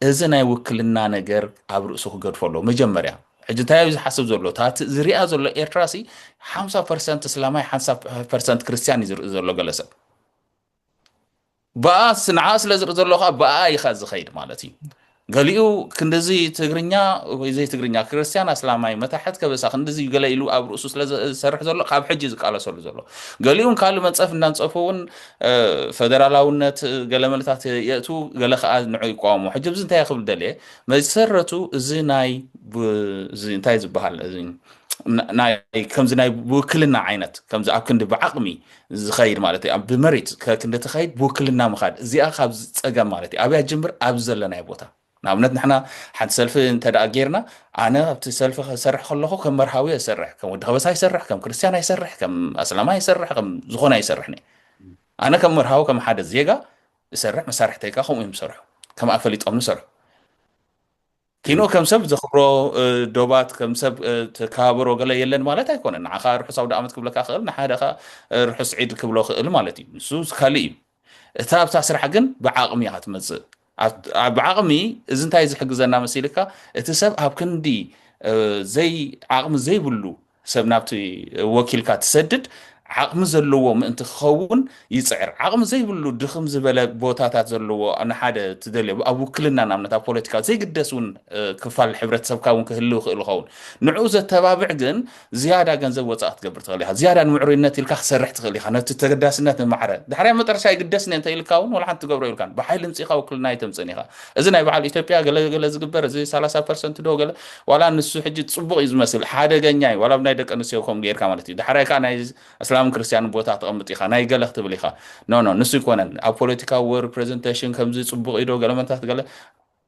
እዚ ናይ ውክልና ነገር ኣብ ርእሱ ክገድፎ ኣለዎ። መጀመርያ ሕጂ እንታይ እዩ ዝሓስብ ዘሎ? እታ ት- ዝሪኣ ዘሎ ኤርትራ ሲ ሓምሳ ፐርሰንት እስላማይ ሓምሳ ፐርሰንት ክርስትያን እዩ ዝርኢ ዘሎ ገለ ሰብ። ብኣ ስ- ንዓ ስለ ዝርኢ ዘሎ ከዓ ብኣ ኢኻ ዝኸይድ ማለት እዩ። ገሊኡ ክንድዚ ትግርኛ ወይ ዘይትግርኛ፣ ክርስትያን ኣስላማይ፣ መታሕት ከበሳ ክንድዚ ገለ ኢሉ ኣብ ርእሱ ስለ ዝሰርሕ ዘሎ ካብ ሕጂ ዝቃለሰሉ ዘሎ። ገሊኡን ካልእ መንጸፍ እንዳንጸፉ እውን እ፣ ፈደራላውነት ገለ መልታት የእቱ ገለ ከዓ ንዑ ይቃወሙ። ሕጂ ብዚ እንታይ ክብል ደልየ መሰረቱ እዚ ናይ ብ- እዚ እንታይ ዝበሃል እዚ ና- ናይ ከምዚ ናይ ብውክልና ዓይነት ከምዚ ኣብ ክንዲ ብዓቕሚ ዝኸይድ ማለት እዩ። ኣብ ብመሬት ከ- ክንዲ ትኸይድ ብውክልና ምኻድ እዚኣ ካብ ጸገም ማለት እዩ። ኣብያ ጅምር ኣብዚ ዘለናዮ ቦታ ንኣብነት ንሕና ሓንቲ ሰልፊ እንተ ደኣ ጌርና ኣነ ኣብቲ ሰልፊ ክሰርሕ ከለኹ ከም መርሃዊ እሰርሕ ከም ወዲ ከበሳ ይሰርሕ ከም ክርስትያን ኣይሰርሕ ከም ኣስላማ ይሰርሕ ከም ዝኾነ ኣይሰርሕን እየ። ኣነ ከም መርሃዊ ከም ሓደ ዜጋ እሰርሕ መሳርሕተይ ከኣ ከምኡ እዮም ዝሰርሑ ከምኣ ፈሊጦም ንሰርሑ ኪኖ ከም ሰብ ዘኽብሮ እ፣ ዶባት ከም ሰብ እ፣ ተከባበሮ ገለ የለን ማለት ኣይኮነን። ንዓኻ ርሑስ ኣውደ ዓመት ክብለካ ክእል ንሓደ ኸ ርሑስ ዒድ ክብሎ ክእል ማለት እዩ። ንሱ ካልእ እዩ። እታ ኣብታ ስራሕ ግን ብዓቕሚ እያ ትመጽእ። ኣብ- ኣብ- ብዓቕሚ እዚ እንታይ ዝሕግዘና መሲልካ እቲ ሰብ ኣብ ክንዲ እ፣ ዘይ ዓቕሚ ዘይብሉ ሰብ ናብቲ ወኪልካ ትሰድድ ዓቕሚ ዘለዎ ምእንቲ ክኸውን ይፅዕር። ዓቕሚ ዘይብሉ ድኽም ዝበለ ቦታታት ዘለዎ ንሓደ ትደልዮ ኣብ ውክልና ንኣብነት ኣብ ፖለቲካ ዘይግደስ እውን እ፣ ክፋል ሕብረተሰብካ እውን ክህልው ይኽእል ይኸውን። ንዕኡ ዘተባብዕ ግን ዝያዳ ገንዘብ ወፃእ ክትገብር ትኽእል ኢኻ። ዝያዳ ንምዕሩይነት ኢልካ ክትሰርሕ ትኽእል ኢኻ። ነቲ ተገዳስነት ንማዕረ ዳሕራይ መጠረሻ ይግደስኒ እንተ ኢልካ እውን ወላ ሓንቲ ትገብሮ ይብልካን። ብሓይሊ ምፅኢኻ ውክልና ኣይተምፅእን ኢኻ። እዚ ናይ በዓል ኢትዮጵያ ገለ ገለ ዝግበር እዚ ሰላሳ ፐርሰንት ዶ ገለ ዋላ ንሱ ሕጂ ፅቡቕ እዩ ዝመስል ሓደገኛ እዩ። ዋላ ብናይ ደቂ ኣንስትዮ ከም ጌርካ ማለት እዩ። ዳሕራይ ከዓ ናይ እስላምን ክርስትያንን ቦታ ትቐምጥ ኢኻ ናይ ገለ ክትብል ኢኻ። ኖ ኖ ንሱ ይኮነን ኣብ ፖለቲካዊ ሪፕሬዘንቴሽን ከምዚ ፅቡቕ እዩ ዶ ገለ መንታት ገለ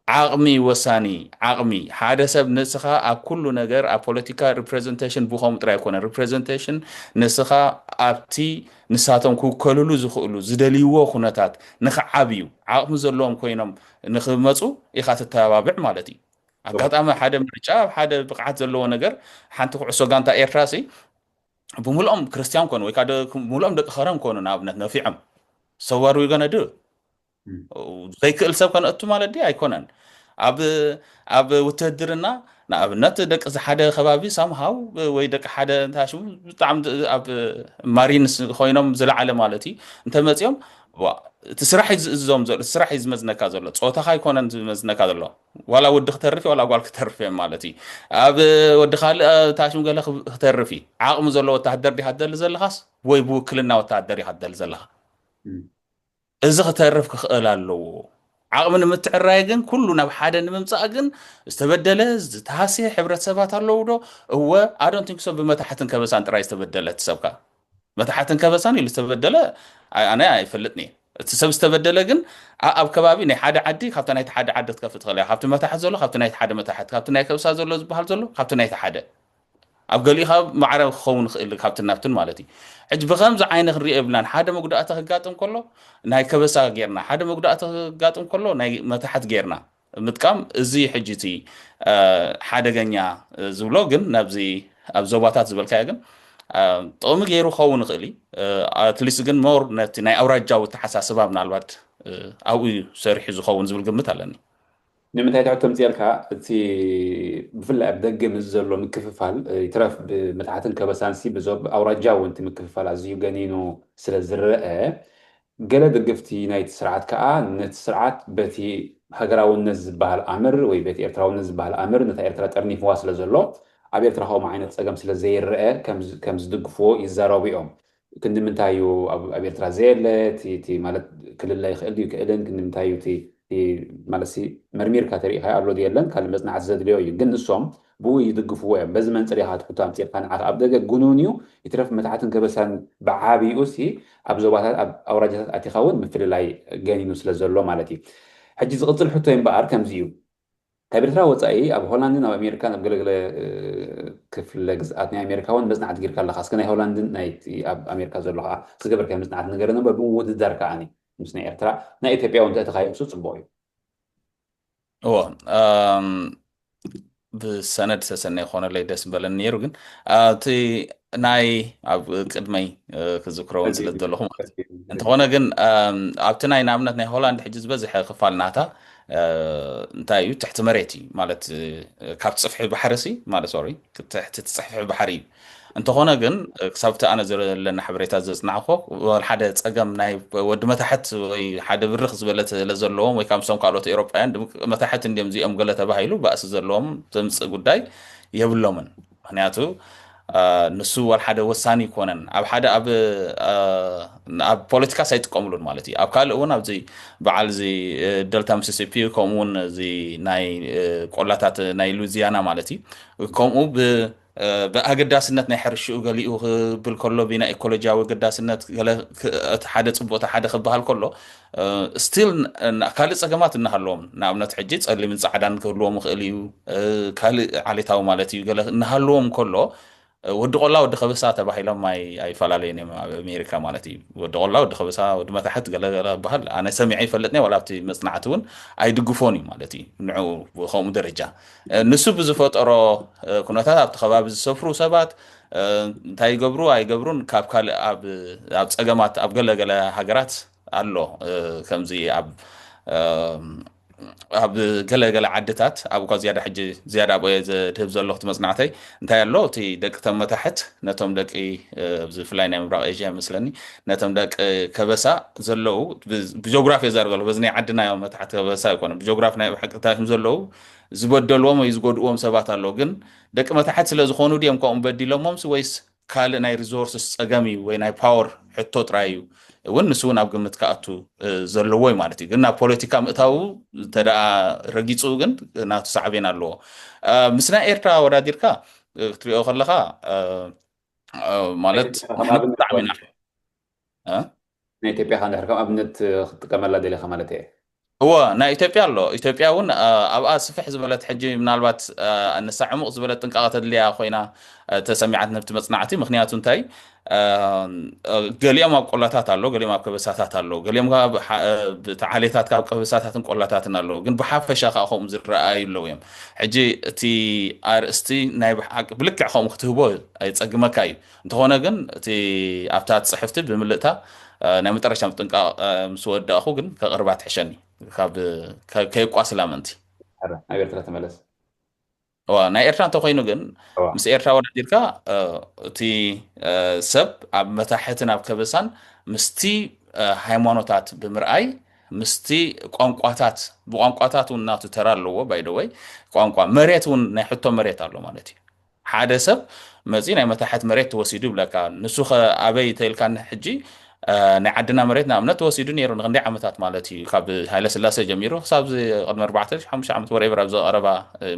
ዓቕሚ ወሳኒ ዓቕሚ ሓደ ሰብ ንስኻ ኣብ ኩሉ ነገር ኣብ ፖለቲካ ሪፕሬዘንቴሽን ብኸምኡ ጥራይ ኣይኮነን ሪፕሬዘንቴሽን ንስኻ ኣብቲ ንሳቶም ክውከልሉ ዝኽእሉ ዝደልይዎ ኩነታት ንኽዓብዩ ዓቕሚ ዘለዎም ኮይኖም ንኽመፁ ኢኻ ትተባብዕ ማለት እዩ ኣጋጣሚ ሓደ ምርጫ ኣብ ሓደ ብቕዓት ዘለዎ ነገር ሓንቲ ኩዕሶ ጋንታ ኤርትራ ሲ ብምልኦም ክርስቲያን ኮኑ ወይ ከዓ ደ- ብምልኦም ደቂ ከረን ኮኑ ንኣብነት ነፊዖም ሰዋር ዊገነ ድ ዘይክእል ሰብ ከነእቱ ማለት ድዩ ኣይኮነን። ኣብ ኣብ ውትህድርና ንኣብነት ደቂ ሓደ ከባቢ ሳምሃው ወይ ደቂ ሓደ እንታይ ሽሙ ብጣዕሚ ኣብ ማሪንስ ኮይኖም ዝለዓለ ማለት እዩ እንተመፂኦም እቲ ስራሕ እዩ ዝእዝዞም ዘሎ፣ እቲ ስራሕ እዩ ዝመዝነካ ዘሎ። ፆታኻ ኣይኮነን ዝመዝነካ ዘሎ። ዋላ ወዲ ክተርፍ ዋላ ጓል ክተርፍ እዮም ማለት እዩ። ኣብ ወዲ ካልእ ታሽም ገለ ክተርፍ እዩ። ዓቕሚ ዘሎ ወታሃደር ዲኻ ትደሊ ዘለኻስ ወይ ብውክልና ወታሃደር ኢኻ ትደሊ ዘለኻ? እዚ ክተርፍ ክኽእል ኣለዎ። ዓቕሚ ንምትዕራይ ግን ኩሉ ናብ ሓደ ንምምፃእ ግን ዝተበደለ ዝተሃስየ ሕብረተሰባት ኣለዉ ዶ? እወ ኣዶንቲንክሶ ብመታሕትን ከበሳን ጥራይ ዝተበደለ እቲ ሰብካ መታሕትን ከበሳን ኢሉ ዝተበደለ ኣነ ኣይፈልጥን እየ። እቲ ሰብ ዝተበደለ ግን ኣብ ከባቢ ናይ ሓደ ዓዲ ካብቲ ናይቲ ሓደ ዓዲ ክትከፍእ ትኽእል እያ። ካብቲ መታሕት ዘሎ ካብቲ ናይቲ ሓደ መታሕት፣ ካብቲ ናይ ከብሳ ዘሎ ዝበሃል ዘሎ ካብቲ ናይቲ ሓደ ኣብ ገሊኡ ካብ ማዕረ ክኸውን ይኽእል ካብትን ናብትን ማለት እዩ። ሕጂ ብከምዚ ዓይነ ክንሪኦ የብልናን። ሓደ መጉዳእቲ ክጋጥም ከሎ ናይ ከበሳ ጌርና፣ ሓደ መጉዳእቲ ክጋጥም ከሎ ናይ መታሕት ጌርና ምጥቃም እዚ ሕጂ እቲ ሓደገኛ ዝብሎ ግን ናብዚ ኣብ ዞባታት ዝበልካዮ ግን ጥቕሚ ገይሩ ክኸውን ይኽእል እዩ። ኣትሊስት ግን ሞር ነቲ ናይ ኣውራጃዊ ኣተሓሳስባ ምናልባት ኣብኡ እዩ ሰሪሑ ዝኸውን ዝብል ግምት ኣለኒ። ንምንታይ ትሕቶ ምፅኣልካ እቲ ብፍላይ ኣብ ደገ ምስ ዘሎ ምክፍፋል ይትረፍ ብመታሕትን ከበሳን ሲ ብዞብ ኣውራጃ እውን እቲ ምክፍፋል ኣዝዩ ገኒኑ ስለ ዝረአ ገለ ደገፍቲ ናይቲ ስርዓት ከዓ ነቲ ስርዓት በቲ ሃገራውነት ዝበሃል ኣምር ወይ በቲ ኤርትራውነት ዝበሃል ኣምር ነታ ኤርትራ ጠርኒፍዋ ስለ ዘሎ ኣብ ኤርትራ ከምኡ ዓይነት ፀገም ስለ ዘይረአ ከም ዝድግፍዎ ይዛረቡ እዮም። ክንዲ ምንታይ እዩ ኣብ ኤርትራ ዘየለ ማለት ክልለ ይኽእል ድዩ ክእልን ክንዲ ምንታይ እዩ ማለት መርሚርካ ተሪኢኻ ኣሎ ድየለን ካልእ መፅናዕቲ ዘድልዮ እዩ ግን ንሶም ብኡ ይድግፍዎ እዮም በዚ መንፅር ኢኻ ትሕቶ ኣምፂርካ ንዓኻ ኣብ ደገ ግኑን እዩ ይትረፍ መታሕትን ከበሳን ብዓብኡ ሲ ኣብ ዞባታት ኣብ ኣውራጃታት ኣቲኻ እውን ምፍልላይ ገኒኑ ስለ ዘሎ ማለት እዩ ሕጂ ዝቕፅል ሕቶ እምበኣር ከምዚ እዩ ካብ ኤርትራ ወፃኢ ኣብ ሆላንድን ኣብ ኣሜሪካን ኣብ ገለገለ ክፍለ ግዝኣት ናይ ኣሜሪካ እውን መፅናዕቲ ጌርካ ኣለካ እስከ ናይ ሆላንድን ናይ ኣብ ኣሜሪካ ዘሎ ከዓ ዝገበርካ መፅናዕቲ ንገረኒ እምበር ብምውድዳር ከዓ ምስ ናይ ኤርትራ ናይ ኢትዮጵያ እውን ተእተካዮ እሱ ፅቡቅ እዩ እዎ ብሰነድ ሰሰነ ይኮነለይ ደስ በለኒ ነይሩ ግን እቲ ናይ ኣብ ቅድመይ ክዝክረውን ስለ ዘለኹ ማለት እዩ እንተኾነ ግን ኣብቲ ናይ ንኣብነት ናይ ሆላንድ ሕጂ ዝበዝሐ ክፋል ናታ እንታይ እዩ ትሕቲ መሬት እዩ ማለት ካብ ፅፍሒ ባሕሪ ሲ ማለት ሶሪ ትሕቲ ፅፍሒ ባሕሪ እዩ እንተኾነ ግን ክሳብቲ ኣነ ዘለና ሓበሬታ ዘፅናዕኮ ሓደ ፀገም ናይ ወዲ መታሕት ወይ ሓደ ብርኽ ዝበለ ስለ ዘለዎም ወይ ካብ ምስቶም ካልኦት ኤሮጳውያን መታሕት እንዲም እዚኦም ገለ ተባሂሉ ባእሲ ዘለዎም ዘምፅእ ጉዳይ የብሎምን ምክንያቱ ንሱ ዋል ሓደ ወሳኒ ይኮነን ኣብ ሓደ ኣብ ኣብ ፖለቲካስ ኣይጥቀምሉን ማለት እዩ ኣብ ካልእ እውን ኣብዚ በዓል እዚ ደልታ ሚሲሲፒ ከምኡውን እዚ ናይ ቆላታት ናይ ሉዚያና ማለት እዩ ከምኡ ብኣገዳስነት ናይ ሕርሽኡ ገሊኡ ክብል ከሎ ብናይ ኢኮሎጂያዊ ኣገዳስነት ሓደ ፅቡቅ ሓደ ክበሃል ከሎ ስቲል ካልእ ፀገማት እናሃለዎም ንኣብነት ሕጂ ፀሊምን ፃዕዳን ክህልዎም ይኽእል እዩ ካልእ ዓሌታዊ ማለት እዩ ገለ እናሃለዎም ከሎ ወዲ ቆላ ወዲ ከበሳ ተባሂሎም ኣይፈላለዩን እዮም ኣብ ኣሜሪካ ማለት እዩ ወዲ ቆላ ወዲ ከበሳ ወዲ መታሕት ገለገለ በሃል ኣነ ሰሚዐ ይፈልጥኒ ዋላ ኣብቲ መፅናዕቲ እውን ኣይድግፎን እዩ ማለት እዩ ንዑ ከምኡ ደረጃ ንሱ ብዝፈጠሮ ኩነታት ኣብቲ ከባቢ ዝሰፍሩ ሰባት እንታይ ይገብሩ ኣይገብሩን ካብ ካልእ ኣብ ፀገማት ኣብ ገለገለ ሃገራት ኣሎ ከምዚ ኣብ ኣብ ገለገለ ዓድታት ኣብ እኳ ዝያዳ ሕጂ ዝያዳ ኣብኦ ዘድህብ ዘለኹ መፅናዕተይ እንታይ ኣሎ እቲ ደቂ ተመታሕት ነቶም ደቂ ብፍላይ ናይ ምብራቅ ኤዥያ ይመስለኒ ነቶም ደቂ ከበሳ ዘለዉ ብጂኦግራፊ የዛርብ ዘለኹ በዚ ናይ ዓድና እዮም መታሕት ከበሳ ይኮነ ብጂኦግራፊ ናይ ብሓቂ ታሽም ዘለዉ ዝበደልዎም ወይ ዝጎድእዎም ሰባት ኣለዉ ግን ደቂ መታሕት ስለ ዝኾኑ ድዮም ከምኡ በዲሎሞምስ ወይስ ካልእ ናይ ሪሶርስስ ፀገም እዩ ወይ ናይ ፓወር ሕቶ ጥራይ እዩ እውን ንሱ እውን ኣብ ግምት ክኣቱ ዘለዎ እዩ ማለት እዩ ግን ናብ ፖለቲካ ምእታው እንተደኣ ረጊፁ ግን ናቱ ሳዕቤን ኣለዎ ምስ ናይ ኤርትራ ወዳዲርካ ክትሪኦ ከለካ ማለት ብጣዕሚ ኢና ናይ ኢትዮጵያ ከ እንድሕር ከም ኣብነት ክትጥቀመላ ደሊኻ ማለት እየ እወ፣ ናይ ኢትዮጵያ ኣሎ። ኢትዮጵያ እውን ኣብኣ ስፍሕ ዝበለት ሕጂ ምናልባት ንሳ ዕሙቕ ዝበለት ጥንቃቐ ተድልያ ኮይና ተሰሚዓት ነብቲ መፅናዕቲ። ምክንያቱ እንታይ? ገሊኦም ኣብ ቆላታት ኣሎ፣ ገሊኦም ኣብ ከበሳታት ኣሎ፣ ገሊኦም ብዓሌታት ካብ ከበሳታትን ቆላታትን ኣሎ። ግን ብሓፈሻ ከዓ ከምኡ ዝረኣዩ ኣለዉ እዮም። ሕጂ እቲ ኣርእስቲ ናይ ብሓቂ ብልክዕ ከምኡ ክትህቦ ኣይፀግመካ እዩ። እንተኾነ ግን እቲ ኣብታ ጽሕፍቲ ብምልእታ ናይ መጠረሻ ጥንቃቕ ምስ ወዳእኹ ግን ከቕርባ ትሕሸኒ፣ ካብ ከይቋስላ ምእንቲ። ናብ ኤርትራ ተመለስ። ናይ ኤርትራ እንተኮይኑ ግን ምስ ኤርትራ ወዳዲርካ እቲ ሰብ ኣብ መታሕትን ኣብ ከበሳን ምስቲ ሃይማኖታት ብምርኣይ ምስቲ ቋንቋታት፣ ብቋንቋታት እውን ናቱ ተራ ኣለዎ። ባይደወይ ቋንቋ መሬት እውን ናይ ሕቶ መሬት ኣሎ ማለት እዩ። ሓደ ሰብ መፂ ናይ መታሕት መሬት ተወሲዱ ይብለካ። ንሱ ከ ኣበይ ተልካ? ሕጂ ናይ ዓድና መሬት ንኣብነት ተወሲዱ ነይሩ ንክንደይ ዓመታት ማለት እዩ። ካብ ሃይለ ስላሴ ጀሚሩ ክሳብ ቅድሚ ኣርባዕተ ሓሙሽተ ዓመት ወሬቨር ኣብዚ ቀረባ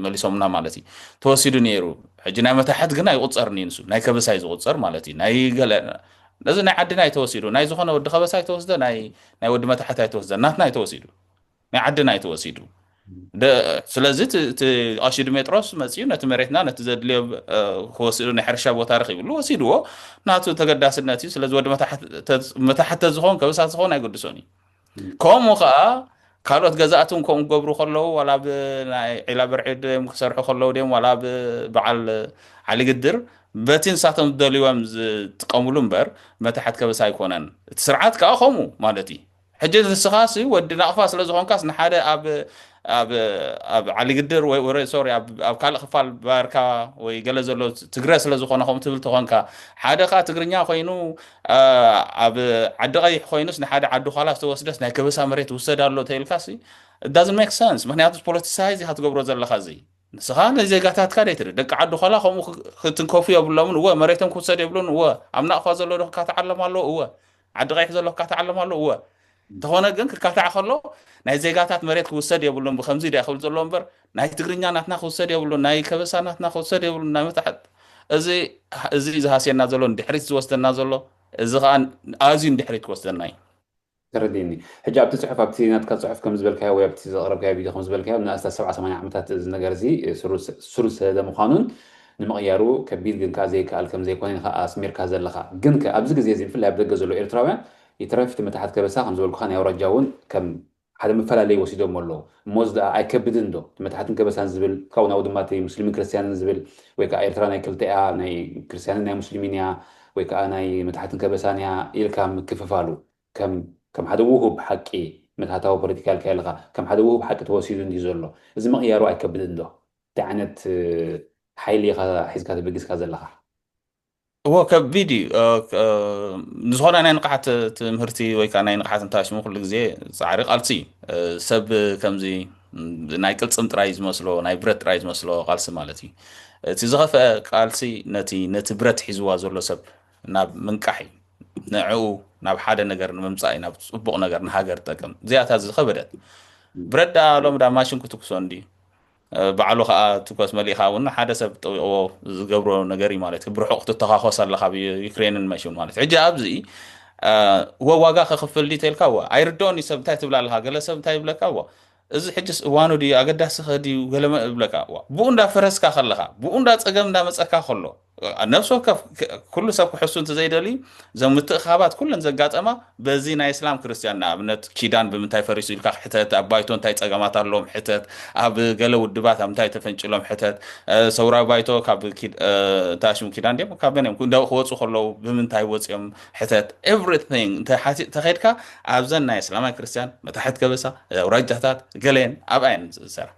መሊሶምና ማለት እዩ። ተወሲዱ ነይሩ። ሕጂ ናይ መታሕት ግን ኣይቁፀርን እዩ። ንሱ ናይ ከበሳ እዩ ዝቁፀር ማለት እዩ። ናይ ገለ ነዚ ናይ ዓድና ኣይተወሲዱ፣ ናይ ዝኾነ ወዲ ከበሳ ኣይተወስደ፣ ናይ ወዲ መታሕት ኣይተወስደ፣ ናትና ኣይተወሲዱ። ናይ ዓድና እዩ ተወሲዱ። ስለዚ እቲ ቀሺ ድሜጥሮስ መፅዩ ነቲ መሬትና ነቲ ዘድልዮ ክወስዱ ናይ ሕርሻ ቦታ ረኪብሉ ወሲድዎ። ናቱ ተገዳስነት እዩ። ስለዚ ወዲ መታሕተ ዝኸውን ከበሳ ዝኸውን ኣይገድሶን እዩ። ከምኡ ከዓ ካልኦት ገዛእቲ እውን ከምኡ ክገብሩ ከለዉ ዋላ ብናይ ዒላ በርዒ ድዮም ክሰርሑ ከለዉ ድዮም ዋላ ብበዓል ዓሊ ግድር በቲ ንሳቶም ዝደልዮም ዝጥቀምሉ እምበር መታሕት ከበሳ ኣይኮነን። እቲ ስርዓት ከዓ ከምኡ ማለት እዩ። ሕጂ ንስኻሲ ወዲ ናቕፋ ስለ ዝኾንካስ ንሓደ ኣብ ኣብ ኣብ ዓሊ ግድር ወይ ወረ ሶሪ ኣብ ኣብ ካልእ ክፋል ባርካ ወይ ገለ ዘሎ ትግረ ስለ ዝኾነ ከምኡ ትብል ተኾንካ ሓደ ከዓ ትግርኛ ኮይኑ ኣብ ዓዲ ቀይሕ ኮይኑስ ንሓደ ዓዲ ኳላ ዝተወስደስ ናይ ከበሳ መሬት ውሰድ ኣሎ ተኢልካሲ it doesn't make sense። ምክንያቱ ፖለቲሳይዝ ኢኻ ትገብሮ ዘለኻ እዚ ንስኻ ንዜጋታትካ ደይትርኢ ደቂ ዓዲ ኳላ ከምኡ ክትንከፉ የብሎምን። እወ መሬቶም ክውሰድ የብሉን። እወ ኣብ ናቕፋ ዘሎ ዶ ክካታዕ ኣለማ ኣለዎ። እወ ዓዲ ቀይሕ ዘሎ ክካታዕ ኣለማ ኣለዎ። እወ እንተኾነ ግን ክካታዕ ከሎ ናይ ዜጋታት መሬት ክውሰድ የብሉን። ብከምዚ ዲያ ክብል ዘለዎ እምበር ናይ ትግርኛ ናትና ክውሰድ የብሉን፣ ናይ ከበሳ ናትና ክውሰድ የብሉን። ናይ መታሕት እዚ እዚ ዝሃስየና ዘሎ ንድሕሪት ዝወስደና ዘሎ እዚ ከዓ ኣዝዩ ንድሕሪት ክወስደና እዩ። ተረዲኒ። ሕጂ ኣብቲ ፅሑፍ ኣብቲ ናትካ ፅሑፍ ከም ዝበልካዮ ወይ ኣብቲ ዘቕረብካዮ ቪድዮ ከም ዝበልካዮ ንኣስታት ሰብዓ ሰማንያ ዓመታት እዚ ነገር እዚ ስሩ ዝሰደደ ምዃኑን ንምቕያሩ ከቢድ ግን ከዓ ዘይከኣል ከም ዘይኮነ ኢኻ ኣስሚርካ ዘለኻ። ግን ከ ኣብዚ ግዜ እዚ ብፍላይ ኣብ ደገ ዘለዉ ኤርትራውያን ይትረፍ እቲ መታሕት ከበሳ ከም ዝበልኩኻ ናይ ኣውራጃ እውን ከም ሓደ መፈላለይ ወሲዶሞ ኣለዉ። እሞ እዚ ደኣ ኣይከብድን ዶ? እቲ መታሕትን ከበሳን ዝብል ካብኡ ናብኡ ድማ እቲ ሙስሊምን ክርስትያንን ዝብል ወይ ከዓ ኤርትራ ናይ ክልተ እያ ናይ ክርስትያንን ናይ ሙስሊምን እያ ወይ ከዓ ናይ መታሕትን ከበሳን እያ ኢልካ ምክፍፋሉ ከም ከም ሓደ ውሁብ ሓቂ ምትሃታዊ ፖለቲካ ኢልካ ኣለኻ ከም ሓደ ውሁብ ሓቂ ተወሲዱ እንዲ ዘሎ እዚ ምቕያሩ ኣይከብድን ዶ እንታይ ዓይነት ሓይሊ ኢኻ ሒዝካ ተበጊስካ ዘለኻ እዎ ከቢድ እዩ ንዝኾነ ናይ ንቕሓት ትምህርቲ ወይ ከዓ ናይ ንቕሓት እንታሽሙ ኩሉ ግዜ ፃዕሪ ቃልሲ እዩ ሰብ ከምዚ ናይ ቅልፅም ጥራይ ዝመስሎ ናይ ብረት ጥራይ ዝመስሎ ቃልሲ ማለት እዩ እቲ ዝኸፍአ ቃልሲ ነቲ ነቲ ብረት ሒዝዋ ዘሎ ሰብ ናብ ምንቃሕ እዩ ንዕኡ ናብ ሓደ ነገር ንምምፃእ እዩ ናብ ፅቡቕ ነገር ንሃገር ጠቅም እዚኣታ ዝኸበደት ብረት ዳ ሎም ዳ ማሽን ክትኩሶ እንዲ ባዕሉ ከዓ ትኮስ መሊእካ እውን ሓደ ሰብ ጠዊቕዎ ዝገብሮ ነገር እዩ ማለት ብርሑቕ ትተኻኮስ ኣለካ ዩክሬንን መሽን ማለት ሕጂ ኣብዚ ወ ዋጋ ከክፍል ዲ ተልካ ወ ኣይርድኦን እዩ ሰብ እንታይ ትብል ኣለካ ገለ ሰብ እንታይ ይብለካ ወ እዚ ሕጅስ እዋኑ ድዩ ኣገዳሲ ከድዩ ገለመ እብለካ እዋ ብኡ እንዳ ፈረስካ ከለካ ብኡ እንዳ ፀገም እንዳ መፀካ ከሎ ነፍሲ ወከፍ ኩሉ ሰብ ክሕሱ እንተ ዘይደልዩ እዞም ምትእኻባት ኩለን ዘጋጠማ በዚ ናይ እስላም ክርስትያን ንኣብነት ኪዳን ብምንታይ ፈሪሱ ኢልካ ሕተት ኣብ ባይቶ እንታይ ፀገማት ኣለዎም ሕተት ኣብ ገለ ውድባት ኣብ ምንታይ ተፈንጭሎም ሕተት ሰውራዊ ባይቶ ካብ ታሽሙ ኪዳን ድም ካብ መን እዮም ክወፁ ከለዉ ብምንታይ ወፅኦም ሕተት everything ተኸድካ ኣብዘን ናይ እስላማይ ክርስትያን መታሕት ከበሳ ኣውራጃታት ገለየን ኣብኣየን ዝሰራ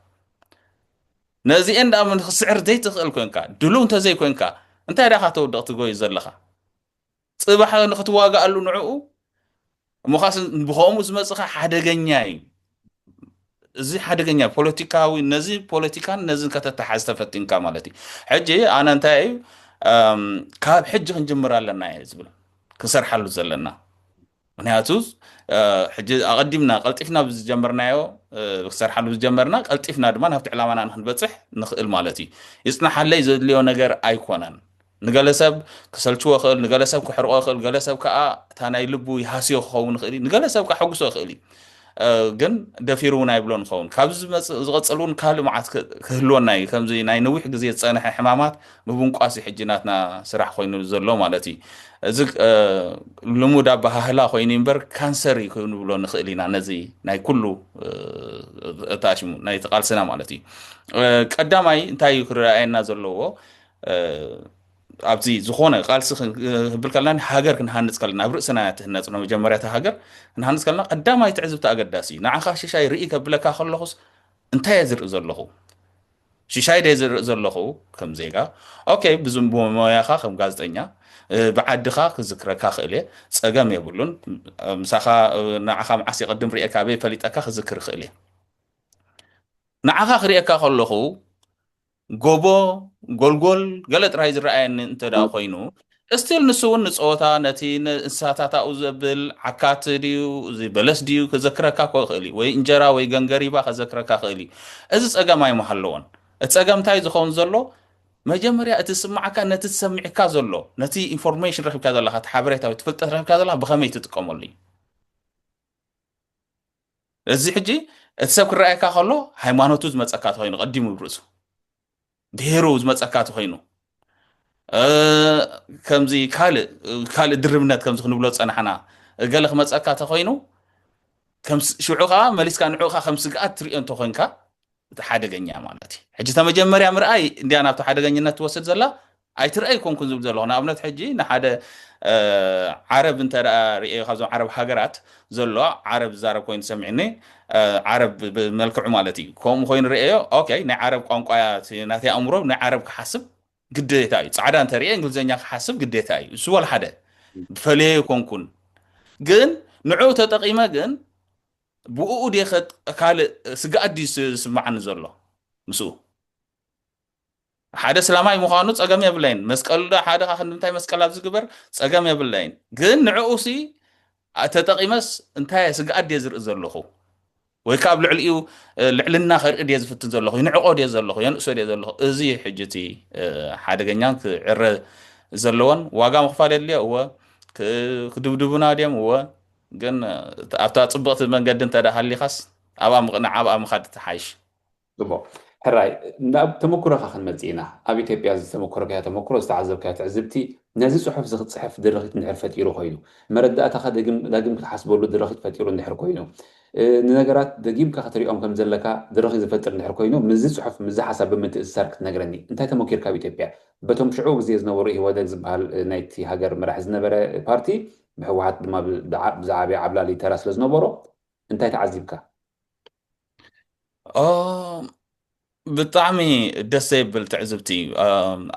ነዚኤን ደኣ ምን ክስዕር ዘይትኽእል ኮንካ ድሉ እንተዘይ ኮንካ እንታይ ዳኻ ተውድቕ ትጎዩ ዘለኻ ፅባሕ ንክትዋጋኣሉ ንዕኡ እሞኻስ ብኸምኡ ዝመፅኻ ሓደገኛ እዩ እዚ ሓደገኛ ፖለቲካዊ ነዚ ፖለቲካን ነዚን ከተተሓዝ ተፈቲንካ ማለት እዩ ሕጂ ኣነ እንታይ እዩ ካብ ሕጂ ክንጅምር ኣለና እየ ዝብል ክንሰርሓሉ ዘለና ምክንያቱ ሕጂ ኣቐዲምና ቀልጢፍና ብዝጀመርናዮ ክሰርሓሉ ዝጀመርና ቀልጢፍና ድማ ናብቲ ዕላማና ንክንበፅሕ ንኽእል ማለት እዩ ይፅናሓለይ ዘድልዮ ነገር ኣይኮነን ንገለ ሰብ ክሰልችዎ ይኽእል ንገለ ሰብ ክሕርቆ ይኽእል ገለ ሰብ ከዓ እታ ናይ ልቡ ይሃስዮ ክኸውን ይኽእል እዩ ንገለ ሰብ ከዓ ሕጉሶ ይኽእል እዩ ግን ደፊሩ እውን ኣይብሎን ይኸውን። ካብዚ ዝመጽእ ዝቐጽል እውን ካልእ መዓት ክህልወና እዩ። ከምዚ ናይ ነዊሕ ግዜ ዝጸንሐ ሕማማት ምብንቋስ እዩ ሕጂ ናትና ስራሕ ኮይኑ ዘሎ ማለት እዩ። እዚ ልሙድ ኣበሃህላ ኮይኑ እምበር ካንሰር እዩ ክንብሎ ንኽእል ኢና። ነዚ ናይ ኩሉ እታሽሙ ናይ ቃልስና ማለት እዩ። ቀዳማይ እንታይ እዩ ክረኣየና ዘለዎ? ኣብዚ ዝኾነ ቃልሲ ክንብል ከለና ሃገር ክንሃንፅ ከለና ኣብ ርእስና ትህነፅ ነው። መጀመርያ እታ ሃገር ክንሃንፅ ከለና ቀዳማይ ትዕዝብቲ ኣገዳሲ እዩ። ንዓኻ ሽሻይ ርኢ ከብለካ ከለኹስ እንታይ እየ ዝርኢ ዘለኹ? ሽሻይ ደ ዝርኢ ዘለኹ ከም ዜጋ? ኦኬ፣ ብሞያኻ ከም ጋዜጠኛ ብዓድኻ ክዝክረካ ክእል እየ፣ ፀገም የብሉን። ምሳኻ ንዓኻ መዓስ ይቐድም ርእየ ካበይ ፈሊጠካ ክዝክር ክእል እየ። ንዓኻ ክርእየካ ከለኹ ጎቦ፣ ጎልጎል፣ ገለ ጥራይ ዝረኣየኒ እንተ ደኣ ኮይኑ፣ እስቲል ንሱ እውን ንጸወታ ነቲ እንስሳታት ኣብኡ ዘብል ዓካት ድዩ እዚ በለስ ድዩ ክዘክረካ ኮ ይኽእል እዩ፣ ወይ እንጀራ ወይ ገንገሪባ ከዘክረካ ክእል እዩ። እዚ ጸገም ኣይምሃለዎን። እቲ ጸገም እንታይ ዝኸውን ዘሎ? መጀመርያ እቲ ዝስምዓካ ነቲ ዝሰሚዕካ ዘሎ፣ ነቲ ኢንፎርሜሽን ረኪብካ ዘለኻ፣ እቲ ሓበሬታ ወይ እቲ ፍልጠት ረኪብካ ዘለኻ ብኸመይ ትጥቀመሉ እዩ። እዚ ሕጂ እቲ ሰብ ክረኣየካ ከሎ ሃይማኖቱ ዝመጸካ ተኮይኑ ቀዲሙ ርእሱ ብሄሩ ዝመጸካ ተኮይኑ ከምዚ ካልእ ካልእ ድርብነት ከምዚ ክንብሎ ዝጸናሕና ገለ ክመጸካ ተኮይኑ ሽዑ ከዓ መሊስካ ንዕኡ ከዓ ከም ስግኣት ትሪኦ እንተኮንካ እቲ ሓደገኛ ማለት እዩ። ሕጂ ተመጀመርያ ምርኣይ እንዲያ ናብቲ ሓደገኝነት ትወስድ ዘላ ኣይትርኣይ ኮንኩን ዝብል ዘለኹ ንኣብነት ሕጂ ንሓደ ዓረብ እንተ ርእዮ ካብዞም ዓረብ ሃገራት ዘሎ ዓረብ ዝዛረብ ኮይኑ ሰሚዕኒ ዓረብ ብመልክዑ ማለት እዩ። ከምኡ ኮይኑ ርእዮ ኦኬ ናይ ዓረብ ቋንቋ ናተይ ኣእምሮ ናይ ዓረብ ክሓስብ ግዴታ እዩ። ፃዕዳ እንተ ርእየ እንግሊዝኛ ክሓስብ ግዴታ እዩ። እሱ ወላ ሓደ ብፈለየ ኮንኩን ግን ንዕኡ ተጠቂመ ግን ብኡ ዴኸ ካልእ ስግኣት ድዩ ዝስምዓኒ ዘሎ ምስኡ ሓደ ስላማይ ምዃኑ ጸገም የብለይን። መስቀል ዶ ሓደ ካኽን ንምንታይ መስቀል ኣብዚ ግበር ጸገም የብለይን። ግን ንዕኡ ሲ ተጠቂመስ እንታይ ስግኣት ድየ ዝርኢ ዘለኹ ወይ ካብ ልዕሊኡ ልዕልና ከርኢ ድየ ዝፍትን ዘለኹ ይንዕቆ ድየ ዘለኹ የንእሶ ድየ ዘለኹ እዚ ሕጂ እቲ ሓደገኛን ክዕረ ዘለዎን ዋጋ ምኽፋል የድልዮ እወ ክድብድቡና ድዮም እወ ግን ኣብታ ጽብቕቲ መንገዲ እንተ ሃሊኻስ ኣብኣ ምቕናዕ ኣብኣ ምኻድ ትሓይሽ። ጽቡቕ ሕራይ ናብ ተመክሮኻ ክንመጽእ ኢና። ኣብ ኢትዮጵያ ዝተመኮርካዮ ተመክሮ ዝተዓዘብካዮ ትዕዝብቲ ነዚ ጽሑፍ እዚ ክትጽሕፍ ድርኺት እንድሕር ፈጢሩ ኮይኑ መረዳእታኻ ዳግም ክትሓስበሉ ድርኺት ፈጢሩ እንድሕር ኮይኑ ንነገራት ደጊምካ ክትሪኦም ከም ዘለካ ድርኺት ዝፈጥር እንድሕር ኮይኑ ምስዚ ጽሑፍ ምስዚ ሓሳብ ብምትእስሳር ክትነግረኒ እንታይ ተመኪርካ ኣብ ኢትዮጵያ በቶም ሽዑ ግዜ ዝነበሩ ኢህወደግ ዝበሃል ናይቲ ሃገር መራሒ ዝነበረ ፓርቲ ብህወሓት ድማ ብዝዓበየ ዓብላሊ ተራ ስለ ዝነበሮ እንታይ ተዓዚብካ? ብጣዕሚ ደስ ዘይብል ትዕዝብቲ እዩ።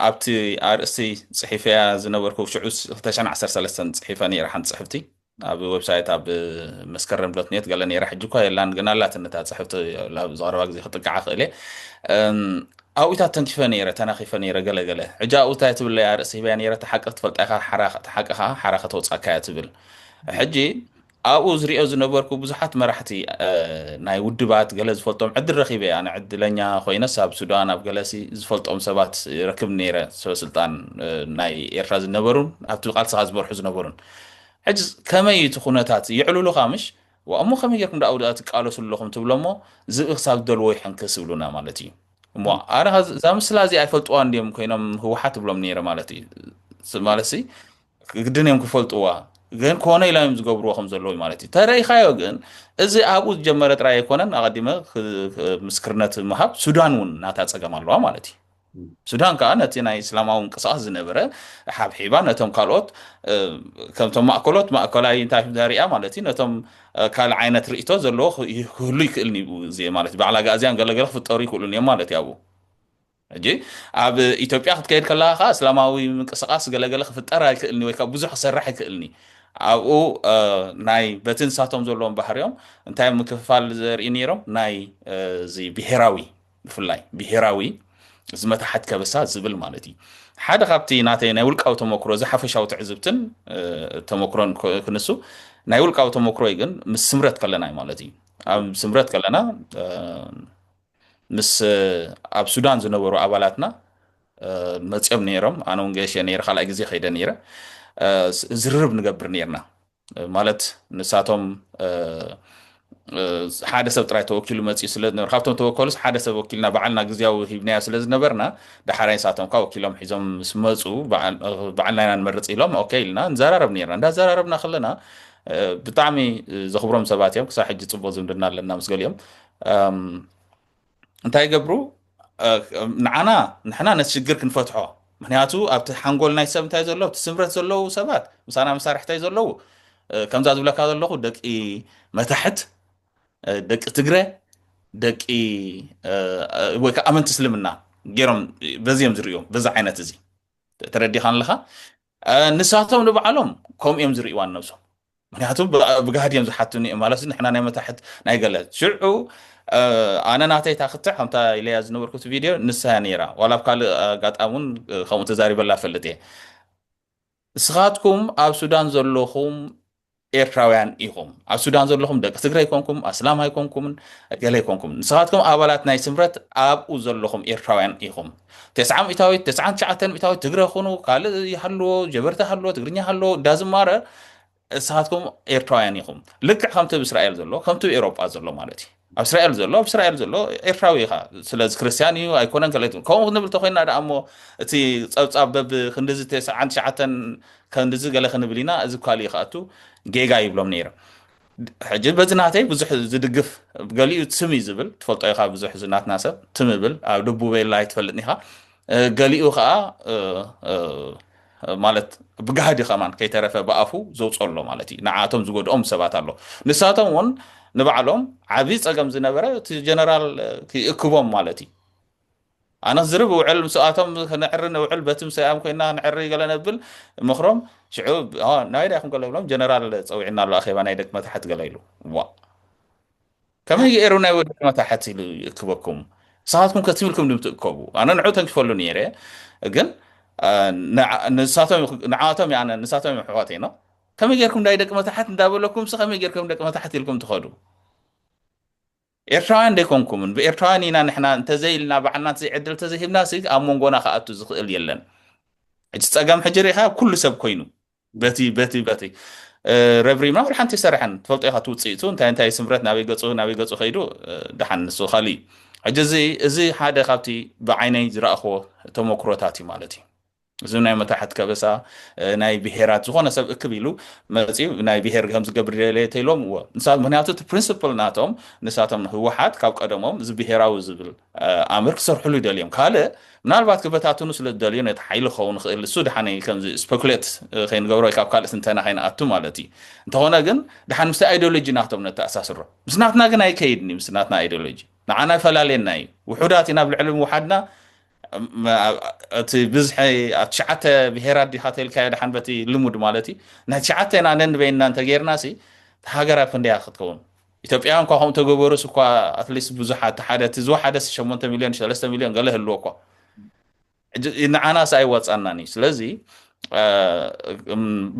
ኣብቲ ኣርእስቲ ፅሒፈያ ዝነበርኩ ሽዑ ክልተ ሽሕን ዓሰርተ ሰለስተን ፅሒፈ ነይረ ሓንቲ ፅሕፍቲ ኣብ ዌብሳይት ኣብ መስከረም ዶት ኔት ገለ ነይራ ሕጂ እኳ የላን ግን ኣላትኒ እታ ፅሕፍቲ ኣብ ዝቐረባ ግዜ ክጥቅዓ ክእል እየ ኣብኡታት ተንኪፈ ነይረ ተናኺፈ ነይረ ገለ ገለ ሕጂ ኣብኡ እንታይ ትብለይ ኣርእስቲ ሂበያ ነይረ እቲ ሓቂ ክትፈልጣ ኢኻ እቲ ሓቂ ከዓ ሓራ ከተውፃካ እያ ትብል ሕጂ ኣብኡ ዝሪኦ ዝነበርኩ ብዙሓት መራሕቲ ናይ ውድባት ገለ ዝፈልጦም ዕድል ረኺበ ኣነ ዕድለኛ ኮይነስ ኣብ ሱዳን ኣብ ገለሲ ዝፈልጦም ሰባት ረክብ ነይረ ሰበስልጣን ናይ ኤርትራ ዝነበሩን ኣብቲ ቃልስኻ ዝበርሑ ዝነበሩን ሕጂ ከመይ እቲ ኩነታት የዕልሉኻ ምሽ እሞ ከመይ ጌርኩም ደኣ ውድኣ ትቃለሱ ኣለኹም ትብሎ እሞ ዝብኢ ክሳብ ዝደልዎ ይሕንክስ ይብሉና ማለት እዩ እሞ ኣነ እዛ ምስላ እዚ ኣይፈልጥዋን እንዲዮም ኮይኖም ህወሓት ትብሎም ነይረ ማለት እዩ ማለት ግድን እዮም ክፈልጥዋ ግን ኮነ ኢሎም እዮም ዝገብርዎ ከም ዘለዉ ማለት እዩ ተረኢኻዮ ግን እዚ ኣብኡ ዝጀመረ ጥራይ ኣይኮነን ኣቐዲመ ምስክርነት ምሃብ ሱዳን እውን ናታ ፀገም ኣለዋ ማለት እዩ ሱዳን ከዓ ነቲ ናይ እስላማዊ ምንቅስቃስ ዝነበረ ሓብሒባ ነቶም ካልኦት ከምቶም ማእከሎት ማእከላይ እንታይ ሪኣ ማለት እዩ ነቶም ካልእ ዓይነት ርእቶ ዘለዎ ክህሉ ይክእል ዜ ማለት ባዕላ ጋእዝያን ገለገለ ክፍጠሩ ይክእሉ እዮም ማለት እዩ ኣብኡ ሕጂ ኣብ ኢትዮጵያ ክትከይድ ከለካ ከዓ እስላማዊ ምንቅስቃስ ገለገለ ክፍጠር ኣይክእልኒ ወይ ከዓ ብዙሕ ክሰርሕ ኣይክእልኒ ኣብኡ ናይ በቲ ንሳቶም ዘለዎም ባህርዮም እንታይ ምክፍፋል ዘርኢ ነይሮም ናይ እዚ ብሄራዊ ብፍላይ ብሄራዊ እዚ መታሓት ከበሳ ዝብል ማለት እዩ ሓደ ካብቲ ናተይ ናይ ውልቃዊ ተመክሮ እዚ ሓፈሻዊ ትዕዝብትን ተመክሮን ክንሱ ናይ ውልቃዊ ተመክሮ ግን ምስ ስምረት ከለና ማለት እዩ ኣብ ስምረት ከለና ምስ ኣብ ሱዳን ዝነበሩ ኣባላትና መፅኦም ነይሮም ኣነ እውን ገሸ ነይረ ካልኣይ ግዜ ከይደ ነይረ ዝርርብ ንገብር ነይርና ማለት ንሳቶም ሓደ ሰብ ጥራይ ተወኪሉ መፅኡ ስለ ዝነበረ፣ ካብቶም ተወከሉስ ሓደ ሰብ ወኪልና ባዕልና ግዜያዊ ሂብናዮ ስለ ዝነበርና፣ ዳሕራይ ንሳቶም ከዓ ወኪሎም ሒዞም ምስ መፁ፣ በዓልና ኢና ንመርፅ ኢሎም ኦኬ ኢልና ንዘራረብ ነርና። እንዳዘራረብና ከለና ብጣዕሚ ዘኽብሮም ሰባት እዮም። ክሳብ ሕጂ ፅቡቅ ዝምድና ኣለና ምስ ገሊኦም። እንታይ ይገብሩ? ንዓና፣ ንሕና ነቲ ሽግር ክንፈትሖ፣ ምክንያቱ ኣብቲ ሓንጎል ናይ ሰብ እንታይ ዘሎ፣ ኣብቲ ስምረት ዘለዉ ሰባት፣ ምሳና መሳርሕታይ ዘለዉ፣ ከምዛ ዝብለካ ዘለኹ ደቂ መታሕት፣ ደቂ ትግረ፣ ደቂ ወይ ከዓ ኣመንቲ እስልምና ገይሮም በዚ እዮም ዝርእዮም፣ በዚ ዓይነት እዚ። ተረዲኻ ኣለኻ? ንሳቶም ንባዕሎም ከምኡ እዮም ዝርእይዋ ነብሶም። ምክንያቱ ብጋህዲ እዮም ዝሓቱኒ እዮም ማለት፣ ንሕና ናይ መታሕት ናይ ገለ ሽዑ ኣነ ናተይ ታክትዕ ከምታ ኢለያ ዝነበርኩት ቪድዮ ንሳ ነይራ። ዋላ ኣብ ካልእ ኣጋጣሚ እውን ከምኡ ተዛሪበላ ፈልጥ እየ። ንስኻትኩም ኣብ ሱዳን ዘለኹም ኤርትራውያን ኢኹም። ኣብ ሱዳን ዘለኹም ደቂ ትግራይ ኣይኮንኩም፣ ኣስላም ኣይኮንኩምን፣ ገለ ኣይኮንኩም። ንስኻትኩም ኣባላት ናይ ስምረት ኣብኡ ዘለኹም ኤርትራውያን ኢኹም። ተስዓ ሚእታዊት፣ ተስዓን ትሽዓተን ሚእታዊት ትግረ ኩኑ፣ ካልእ ይሃልዎ፣ ጀበርቲ ሃልዎ፣ ትግርኛ ሃልዎ፣ ዳዝማረ፣ ንስኻትኩም ኤርትራውያን ኢኹም። ልክዕ ከምቲ ኣብ እስራኤል ዘሎ፣ ከምቲ ኣብ ኤውሮጳ ዘሎ ማለት እዩ። ኣብ እስራኤል ዘሎ፣ ኣብ እስራኤል ዘሎ ኤርትራዊ ኢኻ። ስለዚ ክርስትያን እዩ ኣይኮነን ገለ ኣይትብል። ከምኡ ክንብል ተኮይና ደኣ እሞ እቲ ጸብጻብ በብ ክንድዚ ተስዓን ትሽዓተን ክንድዚ ገለ ክንብል ኢና፣ እዚ ካልእ ክኣቱ ጌጋ ይብሎም ነይረ። ሕጂ በዚ ናተይ ብዙሕ ዝድግፍ፣ ገሊኡ ትም እዩ ዝብል፣ ትፈልጦ ኢኻ፣ ብዙሕ ዝናትና ሰብ ትም ይብል፣ ኣብ ደቡብ የላ ኣይትፈልጥን ኢኻ። ገሊኡ ከዓ ማለት ብጋህዲ ከማን ከይተረፈ ብኣፉ ዘውፅኦ ኣሎ ማለት እዩ። ንዓቶም ዝጎድኦም ሰባት ኣሎ። ንሳቶም እውን ንባዕሎም ዓብዪ ፀገም ዝነበረ እቲ ጀነራል ክእክቦም ማለት እዩ። ኣነ ዝርብ ውዕል ምስኣቶም ክነዕሪ ንውዕል በቲ ምስኣም ኮይና ንዕሪ ገለ ነብል ምኽሮም ሽዑ ናይዳ ይኹም ገለ ብሎም ጀነራል ፀዊዕና ኣሎ ኣኼባ ናይ ደቂ መታሕት ገለ ኢሉ ዋ ከመይ ገይሩ ናይ ወዲ መታሕት ኢሉ ይእክበኩም? ንስኻትኩም ከትም ኢልኩም ድም ትእከቡ? ኣነ ንዑ ተንኪፈሉ ነይረ፣ ግን ንሳቶም ንዓቶም ያነ ንሳቶም እዮም ኣሕዋተይ ነው። ከመይ ጌርኩም ናይ ደቂ መታሕት እንዳበለኩም ስ ከመይ ጌርኩም ደቂ መታሕት ኢልኩም ትኸዱ? ኤርትራውያን ደይኮንኩምን ብኤርትራውያን ኢና ንሕና እንተዘይልና ባዕልና ዘይዕድል ተዘይሂብና ሲ ኣብ መንጎና ክኣቱ ዝኽእል የለን። ሕጂ ፀገም ሕጂ ርኢኻ ኩሉ ሰብ ኮይኑ በቲ በቲ በቲ ረብሪብና ወላ ሓንቲ ይሰርሐን ትፈልጦ ኢኻ። ትውፅኢቱ እንታይ እንታይ ስምረት ናበይ ገፁ ናበይ ገፁ ከይዱ ደሓን ንሱ ካሊ ሕጂ እዚ እዚ ሓደ ካብቲ ብዓይነይ ዝረእኽዎ ተመክሮታት እዩ ማለት እዩ። እዚ ናይ መታሕት ከበሳ ናይ ብሄራት ዝኾነ ሰብ እክብ ኢሉ መፂኡ ናይ ብሄር ከም ዝገብር ደለየ ተይሎም እዎ ንሳ ምክንያቱ እቲ ፕሪንስፕል ናቶም ንሳቶም ህወሓት ካብ ቀደሞም እዚ ብሄራዊ ዝብል ኣምር ክሰርሕሉ ይደልዮም ካልእ ምናልባት ክበታትኑ ስለ ዝደልዩ ነቲ ሓይሊ ክኸውን ይኽእል እሱ ድሓን ከምዚ ስፐኩሌት ከይንገብሮ ወይ ካብ ካልእ ትንተና ከይንኣቱ ማለት እዩ። እንተኾነ ግን ድሓን ምስቲ ኣይዲዮሎጂ ናቶም ነተኣሳስሮ ምስ ናትና ግን ኣይከይድን እዩ ምስ ናትና ኣይዲዮሎጂ ንዓና ይፈላልየና እዩ። ውሑዳት ኢና ኣብ ልዕሊ ምውሓድና እቲ ብዝሒ ኣብ ትሽዓተ ብሄራት ዲኻ ተልካዮ ድሓን በቲ ልሙድ ማለት እዩ ናይ ትሽዓተ ኢና ነንበይንና እንተጌርና ሲ ሃገር ኣብ ክንደያ ክትከውን ኢትዮጵያውያን እኳ ከምኡ ተገበሩስ እኳ ኣትሊስት ብዙሓት ሓደ እቲ ዝወሓደ ሸሞንተ ሚልዮን ሰለስተ ሚልዮን ገለ ህልዎ እኳ ንዓናስ ኣይወፃናን እዩ ስለዚ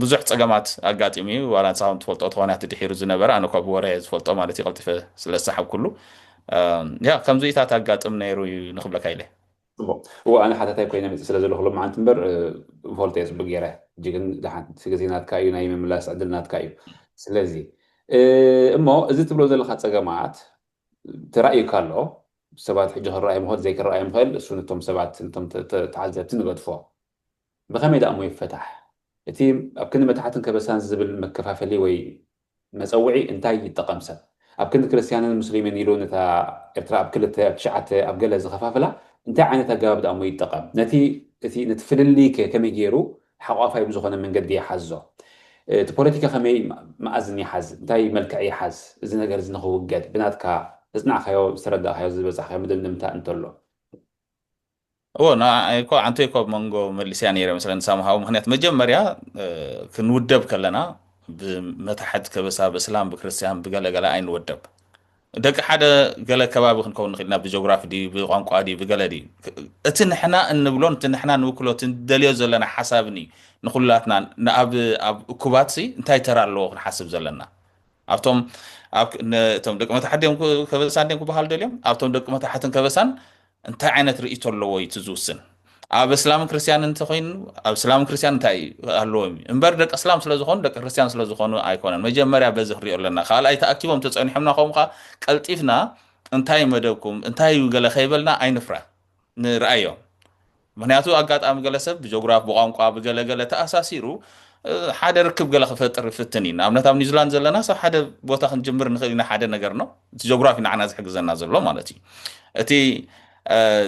ብዙሕ ፀገማት ኣጋጢሙ እዩ ዋላ ንስኻም ትፈልጦ ተኾነ እቲ ድሒሩ ዝነበረ ኣነ እኳ ብወረ ዝፈልጦ ማለት እዩ ቀልጢፈ ስለ ዝሰሓብኩሉ ያ ከምዚኢታት ኣጋጥም ነይሩ እዩ ንክብለካ ኢለ እዎ ኣነ ሓታታይ ኮይነ መፅእ ስለ ዘለኹ ሎማዓንቲ እምበር ፈልጦ እየ ፅቡቅ ገይረ ሕጂ ግን ድሓንቲ ግዜ ናትካ እዩ ናይ ምምላስ ዕድል ናትካ እዩ ስለዚ እሞ እዚ ትብሎ ዘለካ ፀገማት ተራእዩካ ኣሎ ሰባት ሕጂ ክረኣዮም ይኽእል ዘይክረኣዮም ይኽእል እሱ ነቶም ሰባት ነቶም ተዓዘብቲ ንገድፎ ብኸመይ ደኣ እሞ ይፈታሕ እቲ ኣብ ክንዲ መታሕትን ከበሳን ዝብል መከፋፈሊ ወይ መፀውዒ እንታይ ይጠቐም ሰብ ኣብ ክንዲ ክርስትያንን ሙስሊምን ኢሉ ነታ ኤርትራ ኣብ ክልተ ኣብ ትሽዓተ ኣብ ገለ ዝኸፋፍላ እንታይ ዓይነት ኣገባብ ደኣ እሞ ይጠቐም ነቲ እቲ ነቲ ፍልልይ ከ ከመይ ገይሩ ሓቋፋይ ብዝኾነ መንገዲ ይሓዞ እቲ ፖለቲካ ከመይ መኣዝን ይሓዝ እንታይ መልክዕ ይሓዝ እዚ ነገር እዚ ንኽውገድ ብናትካ ዘፅናዕካዮ ዝተረዳእካዮ ዝበፃሕካዮ ምድምድምታ እንተሎ እዎ ንዓይ እኮ ዓንተይ እኮ ኣብ መንጎ መልስያ ነይረ መስለኒ ሳምሃው ምክንያት መጀመርያ ክንውደብ ከለና ብመታሕት ከበሳ ብእስላም ብክርስትያን ብገለገለ ኣይንወደብ ደቂ ሓደ ገለ ከባቢ ክንከውን ንኽእል ኢና ብጂኦግራፊ ድዩ ብቋንቋ ድዩ ብገለ ድዩ እቲ ንሕና እንብሎን እቲ ንሕና ንውክሎ እቲ ንደልዮ ዘለና ሓሳብን እዩ ንኩላትና ንኣብ ኣብ እኩባት ሲ እንታይ ተራ ኣለዎ ክንሓስብ ዘለና ኣብቶም እቶም ደቂ መታሕት ድዮም ከበሳን ድዮም ክበሃሉ ደልዮም ኣብቶም ደቂ መታሕትን ከበሳን እንታይ ዓይነት ርእይቶ ኣለዎ እዩ እቲ ዝውስን ኣብ እስላምን ክርስትያን እንተኮይኑ፣ ኣብ እስላምን ክርስትያን እንታይ ኣለዎም እዩ? እምበር ደቂ እስላም ስለዝኾኑ፣ ደቂ ክርስትያን ስለዝኾኑ ኣይኮነን። መጀመርያ በዚ ክንሪኦ ኣለና። ካልኣይ ተኣኪቦም ተጸኒሖምና፣ ከምኡ ከዓ ቀልጢፍና እንታይ መደብኩም እንታይ እዩ ገለ ከይበልና ኣይንፍራ፣ ንርኣዮ። ምክንያቱ ኣጋጣሚ ገለ ሰብ ብጆግራፍ ብቋንቋ ብገለገለ ተኣሳሲሩ ሓደ ርክብ ገለ ክፈጥር ይፍትን እዩ። ንኣብነት ኣብ ኒውዚላንድ ዘለና ሰብ ሓደ ቦታ ክንጅምር ንኽእል ኢና፣ ሓደ ነገር ነው። እቲ ጆግራፊ ንዓና ዝሕግዘና ዘሎ ማለት እዩ። እቲ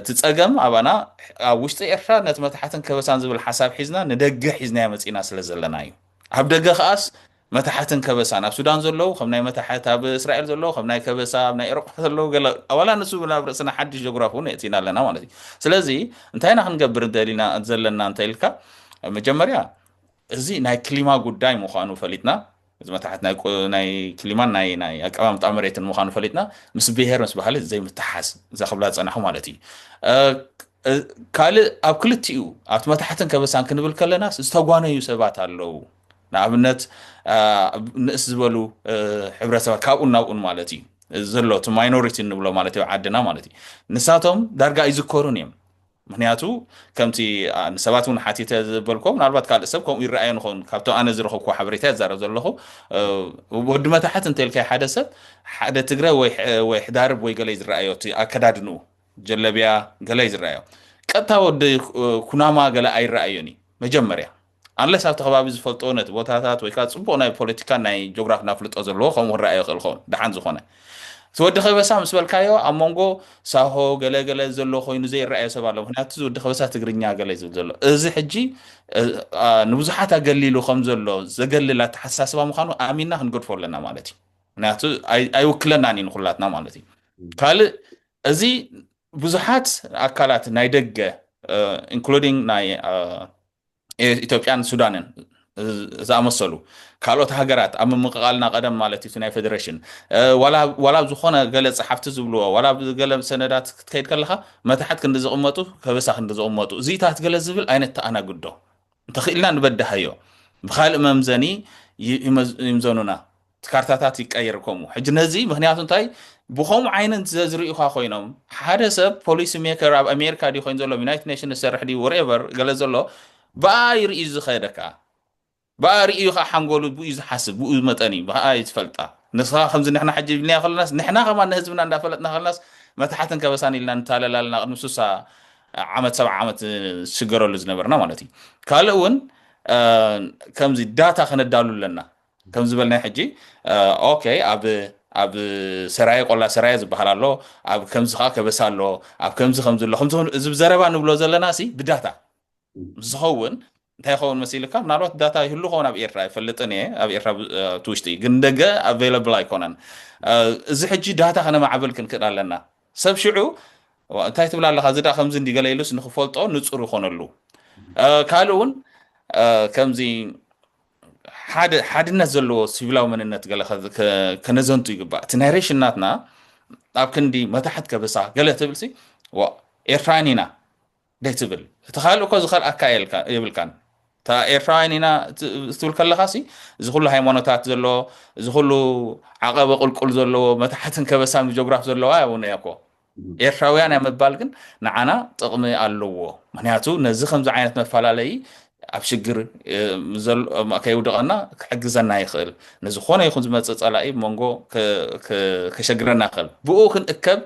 እቲ ጸገም ኣባና ኣብ ውሽጢ ኤርትራ ነቲ መታሕትን ከበሳን ዝብል ሓሳብ ሒዝና ንደገ ሒዝናዮ መጺእና ስለ ዘለና እዩ። ኣብ ደገ ከኣስ መታሕትን ከበሳን ኣብ ሱዳን ዘለዉ ከም ናይ መታሕት፣ ኣብ እስራኤል ዘለዉ ከም ናይ ከበሳ፣ ኣብ ናይ ኤሮጳ ዘለዉ ገለ ኣባላ ንሱ ናብ ርእስና ሓድሽ ጆግራፊ እውን የእቲና ኣለና ማለት እዩ። ስለዚ እንታይ ኢና ክንገብር ደሊና ዘለና እንተ ኢልካ፣ መጀመርያ እዚ ናይ ክሊማ ጉዳይ ምዃኑ ፈሊጥና፣ እዚ መታሕት ናይ ቁ- ናይ ክሊማን ናይ ናይ ኣቀማምጣ መሬትን ምዃኑ ፈሊጥና፣ ምስ ብሄር ምስ ባህሊ ዘይምትሓዝ እዛ ክብላ ዝጸናኹ ማለት እዩ። ካልእ ኣብ ክልቲኡ ኣብቲ መታሕትን ከበሳን ክንብል ከለናስ ዝተጓነዩ ሰባት ኣለዉ። ንኣብነት ንእስ ዝበሉ ሕብረተሰባት ካብኡን ናብኡን ማለት እዩ ዘሎ እቲ ማይኖሪቲ እንብሎ ማለት እዩ ዓድና ማለት እዩ። ንሳቶም ዳርጋ ኣይዝከሩን እዮም። ምክንያቱ ከምቲ ንሰባት እውን ሓቲተ ዝበልኮ ምናልባት ካልእ ሰብ ከምኡ ይረኣዮ ንኸውን ካብቶም ኣነ ዝረኸብኩ ሓበሬታ ይዛረብ ዘለኹ። ወዲ መታሕት እንተልካይ ሓደ ሰብ ሓደ ትግረ ወይ ሕዳርብ ወይ ገለይ ዝረኣዮ እቲ ኣከዳድንኡ ጀለቢያ ገለይ ዝረኣዮ ቀጥታ ወዲ ኩናማ ገለ ኣይረኣዮን እዩ። መጀመርያ ኣንለስ ኣብቲ ከባቢ ዝፈልጦ ነቲ ቦታታት ወይ ከዓ ፅቡቅ ናይ ፖለቲካ ናይ ጆግራፊ ናፍልጦ ዘለዎ ከምኡ ክረኣዮ ይኽእል ኸውን ደሓን ዝኾነ እቲ ወዲ ከበሳ ምስ በልካዮ ኣብ መንጎ ሳሆ ገለገለ ዘሎ ኮይኑ ዘይረኣዮ ሰብ ኣሎ። ምክንያቱ እዚ ወዲ ከበሳ ትግርኛ ገለ ዝብል ዘሎ እዚ ሕጂ ንብዙሓት ኣገሊሉ ከም ዘሎ ዘገልል ኣተሓሳስባ ምዃኑ ኣሚንና ክንገድፎ ኣለና ማለት እዩ። ምክንያቱ ኣይውክለናን እዩ ንኩላትና ማለት እዩ። ካልእ እዚ ብዙሓት ኣካላት ናይ ደገ ኢንክሉዲንግ ናይ ኢትዮጵያን ሱዳንን ዝኣመሰሉ ካልኦት ሃገራት ኣብ ምምቕቓልና ቀደም ማለት እዩ ናይ ፌደሬሽን ዋላ ዝኾነ ገለ ፀሓፍቲ ዝብልዎ ዋላ ገለ ሰነዳት ክትከይድ ከለካ መታሕት ክንዲ ዝቕመጡ ከበሳ ክንዲ ዝቕመጡ እዚታት ገለ ዝብል ኣይነት ተኣናግዶ እንተኽኢልና ንበድሃዮ ብካልእ መምዘኒ ይምዘኑና። ካርታታት ይቀየር ከምኡ ሕጂ ነዚ ምክንያቱ እንታይ ብከምኡ ዓይነት ዘዝርእዩካ ኮይኖም ሓደ ሰብ ፖሊሲ ሜከር ኣብ ኣሜሪካ ድዩ ኮይኑ ዘሎ ዩናይትድ ኔሽን ዝሰርሕ ድዩ ወሬቨር ገለ ዘሎ ብኣ ይርእዩ ዝኸደ ከዓ ብኣ ርእዩ ከዓ ሓንጎሉ ብኡ ዝሓስብ ብኡ መጠን እዩ ብኣ እዩ ዝፈልጣ። ንስኻ ከምዚ ንሕና ሕጂ ኢልናዮ ከለናስ ንሕና ከማን ንህዝብና እንዳፈለጥና ከለናስ መታሕትን ከበሳን ኢልና ንታለል ኣለና ቅድሚ ሱሳ ዓመት ሰብዓ ዓመት ዝሽገረሉ ዝነበርና ማለት እዩ። ካልእ እውን ከምዚ ዳታ ከነዳሉ ኣለና ከም ዝበልናይ ሕጂ ኦኬ ኣብ ኣብ ሰራየ ቆላ ሰራየ ዝበሃል ኣሎ ኣብ ከምዚ ከዓ ከበሳ ኣሎ ኣብ ከምዚ ከምዚ ኣሎ ከምዚ እዚ ብዘረባ ንብሎ ዘለና ሲ ብዳታ ምስ ዝኸውን እንታይ ይኸውን መሲልካ ምናልባት ዳታ ይህሉ ከውን ኣብ ኤርትራ ኣይፈልጥን እየ ኣብ ኤርትራ እቲ ውሽጢ ግን ደገ ኣቬለብል ኣይኮነን። እዚ ሕጂ ዳታ ከነማዕብል ክንክእል ኣለና። ሰብ ሽዑ እንታይ ትብል ኣለካ እዚ ዳ ከምዚ እንዲ ገለ ኢሉስ ንክፈልጦ ንፁር ይኮነሉ። ካልእ እውን ከምዚ ሓደ ሓድነት ዘለዎ ሲቪላዊ መንነት ገለ ከነዘንቱ ይግባእ። እቲ ናይ ሬሽን ናትና ኣብ ክንዲ መታሕት ከበሳ ገለ ትብል ሲ ኤርትራውያን ኢና ደይ ትብል እቲ ካልእ እኮ ዝኸልኣካ የብልካን። እታ ኤርትራውያን ኢና ትብል ከለካ ሲ እዚ ኩሉ ሃይማኖታት ዘለዎ እዚ ኩሉ ዓቐበ ቁልቁል ዘለዎ መታሕትን ከበሳን ብጆግራፍ ዘለዋ እውን እያ እኮ ኤርትራውያን እያ ምባል ግን ንዓና ጥቕሚ ኣለዎ። ምክንያቱ ነዚ ከምዚ ዓይነት መፈላለዪ ኣብ ሽግር ከይውድቐና ክሕግዘና ይኽእል። ንዝኾነ ይኹን ዝመፅእ ፀላኢ መንጎ ከሸግረና ይኽእል። ብኡ ክንእከብ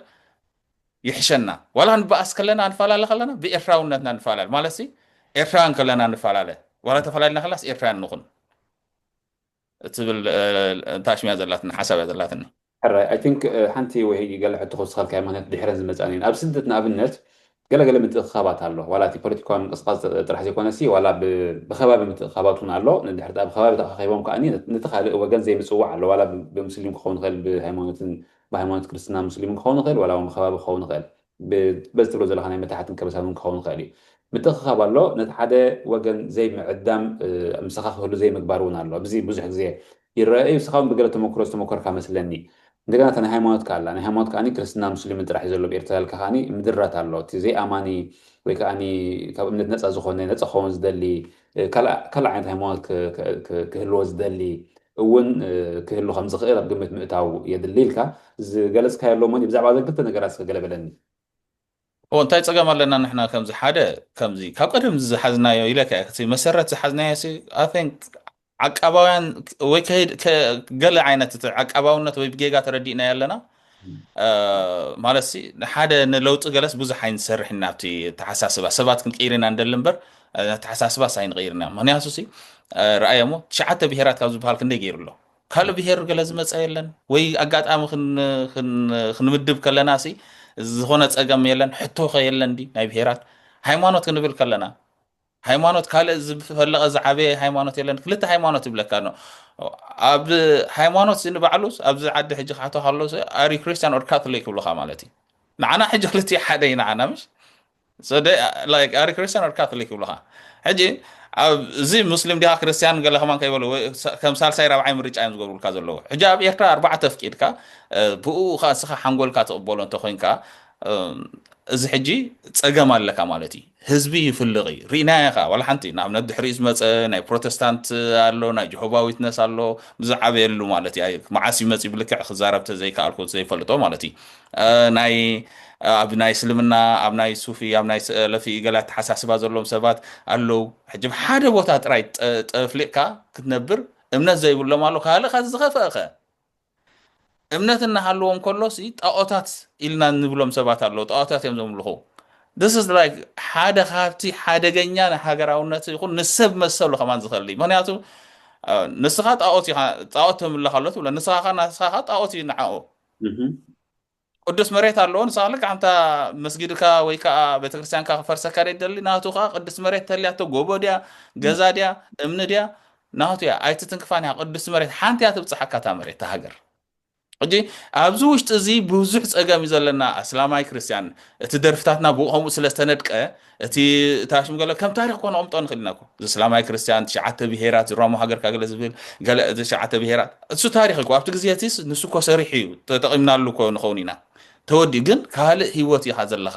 ይሕሸና። ዋላ ንበኣስ ከለና ንፈላለ ከለና ብኤርትራውነትና ንፈላለ ማለት ሲ ኤርትራውያን ከለና ንፈላለ ዋላ ተፈላለና ከላስ ኤርትራውያን ንኹን ትብል ታሽሚያ ዘላትኒ ሓሳብ እያ ዘላትኒ። ሕራይ I think ሓንቲ ወይ ገለ ሕቶ ክውስኸልካ ማለት ድሕረን ዝመፃኒ ኣብ ስደት ንኣብነት ገለገለ ምትእኽኻባት ኣሎ ዋላ እቲ ፖለቲካዊ ምንቅስቃስ ጥራሕ ዘይኮነሲ ዋላ ብከባቢ ምትእኽኻባት እውን ኣሎ ንድሕር ኣብ ከባቢ ተኣኻኺቦም ከዓኒ ነቲ ካልእ ወገን ዘይምፅዋዕ ኣሎ ዋላ ብሙስሊም ክኸውን ይኽእል ብሃይማኖትን ብሃይማኖት ክርስትና ሙስሊምን ክኸውን ይኽእል ዋላ እውን ብከባቢ ክኸውን ይኽእል በዚ ትብሎ ዘለካ ናይ መታሕትን ከበሳን ክኸውን ይኽእል እዩ። ምትእኽኻብ ኣሎ ነቲ ሓደ ወገን ዘይምዕዳም ምሳኻ ክህሉ ዘይምግባር እውን ኣሎ። ኣብዚ ብዙሕ ግዜ ይረአ እዩ። ንስኻ እውን ብገለ ተመክሮ ዝተመኮርካ መስለኒ። እንደገና እታ ናይ ሃይማኖት ከኣ ኣላ። ናይ ሃይማኖት ከኣ ክርስትና ሙስሊምን ጥራሕ እዩ ዘሎ ኣብ ኤርትራ ኢልካ ከኣ ምድራት ኣሎ። እቲ ዘይኣማኒ ወይ ከኣ ካብ እምነት ነፃ ዝኾነ ነፃ ክኸውን ዝደሊ ካልእ ዓይነት ሃይማኖት ክህልዎ ዝደሊ እውን ክህሉ ከም ዝኽእል ኣብ ግምት ምእታው የድሊ ኢልካ ዝገለፅካዮ ኣሎ እሞ ብዛዕባ እዘን ክልተ ነገራት እስከ ገለ በለኒ። ኦ እንታይ ጸገም ኣለና ንሕና ከምዚ ሓደ ከምዚ ካብ ቀደም ዝሓዝናዮ ኢለካ እቲ መሰረት ዝሓዝናዮ ሲ I think ዓቃባውያን ወይ ከይድ ገለ ዓይነት እቲ ዓቃባውነት ወይ ብጌጋ ተረዲእና ኣለና ማለት ሲ ሓደ ንለውጢ ገለስ ብዙሕ ኣይንሰርሕ ኢና ኣብቲ ተሓሳስባ ሰባት ክንቅይር ኢና እንደሊ እምበር ተሓሳስባስ ኣይንቅይር ኢና ምክንያቱ ሲ ረኣየሞ ትሽዓተ ብሄራት ካብ ዝበሃል ክንደይ ገይሩ ኣሎ ካልእ ብሄር ገለ ዝመፀ የለን ወይ ኣጋጣሚ ክንምድብ ከለና ሲ ዝኾነ ፀገም የለን ሕቶኸ የለን ዲ ናይ ብሄራት ሃይማኖት ክንብል ከለና ሃይማኖት ካልእ ዝፈለቐ ዝዓበየ ሃይማኖት የለን ክልተ ሃይማኖት ይብለካ ኣሎ ኣብ ሃይማኖት ንባዕሉ ኣብዚ ዓዲ ሕጂ ክሓቶ ከሎ ኣሪ ክርስቲያን ኦር ካቶሊክ ይብሉካ ማለት እዩ ንዓና ሕጂ ክልቲኡ ሓደ እዩ ንዓና ምሽ ኣሪ ክርስቲያን ኦር ካቶሊክ ይብሉካ ሕጂ ኣብዚ ሙስሊም ዲኻ ክርስቲያን ገለ ከማን ከይበሉ ከም ሳልሳይ ራብዓይ ምርጫ እዮም ዝገብሩልካ ዘለዉ ሕጂ ኣብ ኤርትራ ኣርባዕተ ኣፍቂድካ ብኡ ከዓ ንስኻ ሓንጎልካ ትቕበሎ እንተኮይንካ እዚ ሕጂ ፀገም ኣለካ ማለት እዩ ህዝቢ ይፍልቕ እዩ ርኢናዮ ከዓ ዋላ ሓንቲ ንኣብነት ድሕሪኡ ዝመፀ ናይ ፕሮቴስታንት ኣሎ ናይ ጀሆባ ዊትነስ ኣሎ ብዝዓበየሉ ማለት እዩ መዓስ እዩ መፂኡ ብልክዕ ክዛረብ ተዘይከኣልኩ ዘይፈልጦ ማለት እዩ ናይ ኣብ ናይ እስልምና ኣብ ናይ ሱፊ ኣብ ናይ ሰለፊ ገለ ኣተሓሳስባ ዘለዎም ሰባት ኣለዉ ሕጂ ሓደ ቦታ ጥራይ ጠፍሊቕካ ክትነብር እምነት ዘይብሎም ኣሎ ካልእ ከዚ ዝኸፍአኸ እምነት እናሃለዎም ከሎ ሲ ጣኦታት ኢልና ንብሎም ሰባት ኣለዉ ጣኦታት እዮም ዘምልኹ this is like ሓደ ካብቲ ሓደገኛ ንሃገራውነት ይኹን ንሰብ መሰሉ ከማን ዝኸሊ ምክንያቱ ንስኻ ጣኦት ኢኻ ጣኦት ተምልኽ ኣሎ ትብሎ ንስኻ ንስኻ ጣኦት እዩ ንዓኡ ቅዱስ መሬት ኣለዎ ንስኻ ልክዕ ኣንታ መስጊድካ ወይ ከዓ ቤተክርስትያንካ ክፈርሰካ ደደሊ ናቱ ከዓ ቅዱስ መሬት ተልያቶ ጎቦ ድያ ገዛ ድያ እምኒ ድያ ናቱ እያ ኣይትትንክፋን እያ ቅዱስ መሬት ሓንቲ እያ ትብፅሓካ እታ መሬት እታ ሃገር ሕጂ ኣብዚ ውሽጢ እዚ ብዙሕ ፀገም እዩ ዘለና ኣስላማይ ክርስትያን እቲ ደርፍታትና ብኡ ከምኡ ስለ ዝተነድቀ እቲ ታሽም ገለ ከም ታሪክ ኮነ ቅምጦ ንክእል ኢና እዚ እስላማይ ክርስትያን ትሽዓተ ብሄራት ዝራሞ ሃገርካ ገለ ዝብል ገለ ትሽዓተ ብሄራት እሱ ታሪክ እኮ ኣብቲ ግዜ እቲ ንሱ እኮ ሰሪሑ እዩ ተጠቂምናሉ እኮ ንኸውን ኢና ተወዲኡ ግን ካልእ ህይወት ኢኻ ዘለኻ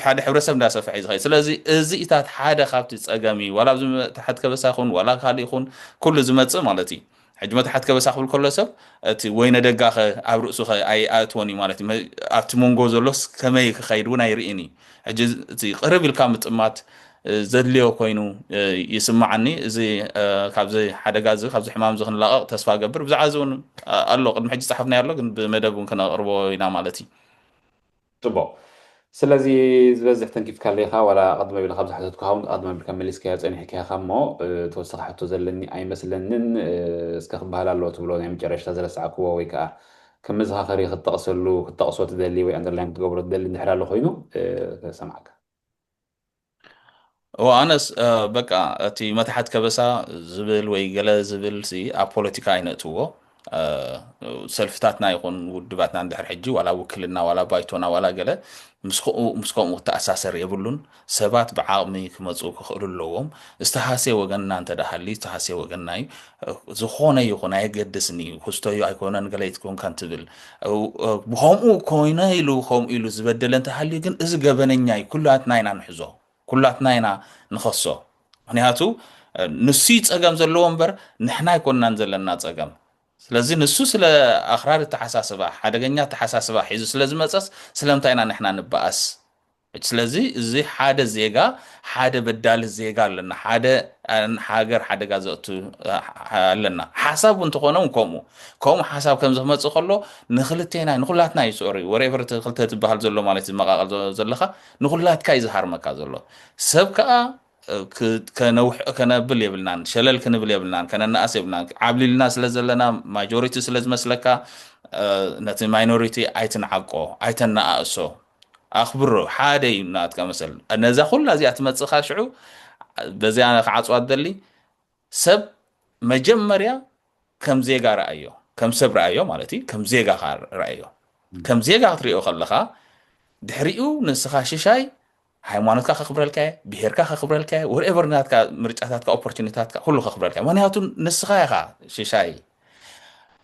ሓደ ሕብረተሰብ እንዳሰፍሐ እዩ ዝኸይድ ስለዚ እዚ ኢታት ሓደ ካብቲ ፀገም እዩ ዋላ ኣብዚ መታሕት ከበሳ ይኹን ዋላ ካልእ ይኹን ኩሉ ዝመፅእ ማለት እዩ ሕጂ መታሕት ከበሳ ክብል ከሎ ሰብ እቲ ወይነ ደጋኸ ኣብ ርእሱኸ ኣይኣእትዎን እዩ ማለት እዩ ኣብቲ መንጎ ዘሎስ ከመይ ክኸይድ እውን ኣይርእን እዩ ሕጂ እቲ ቅርብ ኢልካ ምጥማት ዘድልዮ ኮይኑ ይስማዓኒ እዚ ካብዚ ሓደጋ እዚ ካብዚ ሕማም እዚ ክንላቐቕ ተስፋ ገብር ብዛዕባ እዚ እውን ኣሎ ቅድሚ ሕጂ ፃሓፍናዮ ኣሎ ግን ብመደብ እውን ክነቕርቦ ኢና ማለት እዩ ፅቡቅ ስለዚ ዝበዝሕ ተንኪፍካ ኣለካ ዋላ ቅድሚ ቢልካ ካብ ዝሓተትኩ ሃውን ቅድሚ ቢልካ መሊስካዮ ፀኒሕካ ኢኻ እሞ ተወሳኺ ሕቶ ዘለኒ ኣይመስለንን እስከ ክበሃል ኣለዎ ትብሎ ናይ መጨረሽታ ዝረሳዕክዎ ወይ ከዓ ከም መዘኻኸሪ ክትጠቕሰሉ ክትጠቕሶ ትደሊ ወይ ኣንደርላይን ክትገብሮ ትደሊ እንድሕር ኣሎ ኮይኑ ሰማዕካ እወ ኣነስ በቃ እቲ መታሓት ከበሳ ዝብል ወይ ገለ ዝብል ሲ ኣብ ፖለቲካ ኣይነእትዎ ሰልፍታትና ይኹን ውድባትና እንድሕር ሕጂ ዋላ ውክልና ዋላ ባይቶና ዋላ ገለ ምስ ከምኡ ክተኣሳሰር የብሉን ሰባት ብዓቕሚ ክመፁ ክኽእሉ ኣለዎም ዝተሃስየ ወገንና እንተ ሃልዩ ዝተሃስየ ወገንና እዩ ዝኾነ ይኹን ኣየገድስን እዩ ክስቶ እዩ ኣይኮነን ገለ ይትኮንካ እንትብል ብከምኡ ኮይነ ኢሉ ከምኡ ኢሉ ዝበደለ እንተሃልዩ ግን እዚ ገበነኛ እዩ ኩላትና ኢና ንሕዞ ኩላትና ኢና ንኸሶ ምክንያቱ ንሱ ጸገም ዘለዎ እምበር ንሕና ኣይኮንናን ዘለና ጸገም ስለዚ ንሱ ስለ ኣኽራሪ ተሓሳስባ ሓደገኛ ተሓሳስባ ሒዙ ስለ ዝመፀስ ስለምንታይ ኢና ንሕና ንበኣስ ስለዚ እዚ ሓደ ዜጋ ሓደ በዳሊ ዜጋ ኣለና ሓደ ሃገር ሓደጋ ዘእቱ ኣለና ሓሳብ እውን ተኾነ እውን ከምኡ ከምኡ ሓሳብ ከም ዝመፅእ ከሎ ንክልቴና ንኩላትና እዩ ፆሪ ወሬቨር ክልተ ትበሃል ዘሎ ማለት ዝመቃቀል ዘለካ ንኩላትካ እዩ ዝሃርመካ ዘሎ ሰብ ከዓ ከነብል የብልናን ሸለል ክንብል የብልናን ከነነኣስ የብልናን ዓብሊልና ስለ ዘለና ማጆሪቲ ስለ ዝመስለካ ነቲ ማይኖሪቲ ኣይትንዓቆ ኣይተነኣእሶ ኣኽብሮ ሓደ እዩ ናትካ መሰል ነዛ ኩላ እዚኣ ትመፅእካ ሽዑ በዚኣ ክዓፅዋ ትደሊ ሰብ መጀመርያ ከም ዜጋ ረኣዮ ከም ሰብ ረኣዮ ማለት እዩ ከም ዜጋ ረኣዮ ከም ዜጋ ክትሪኦ ከለካ ድሕሪኡ ንስኻ ሽሻይ ሃይማኖትካ ከኽብረልካ እየ ብሄርካ ከኽብረልካ እየ ወርኤቨር ናትካ ምርጫታትካ ኦፖርቹኒታትካ ኩሉ ከኽብረልካ እየ ምክንያቱ ንስኻ ኢኻ ሽሻይ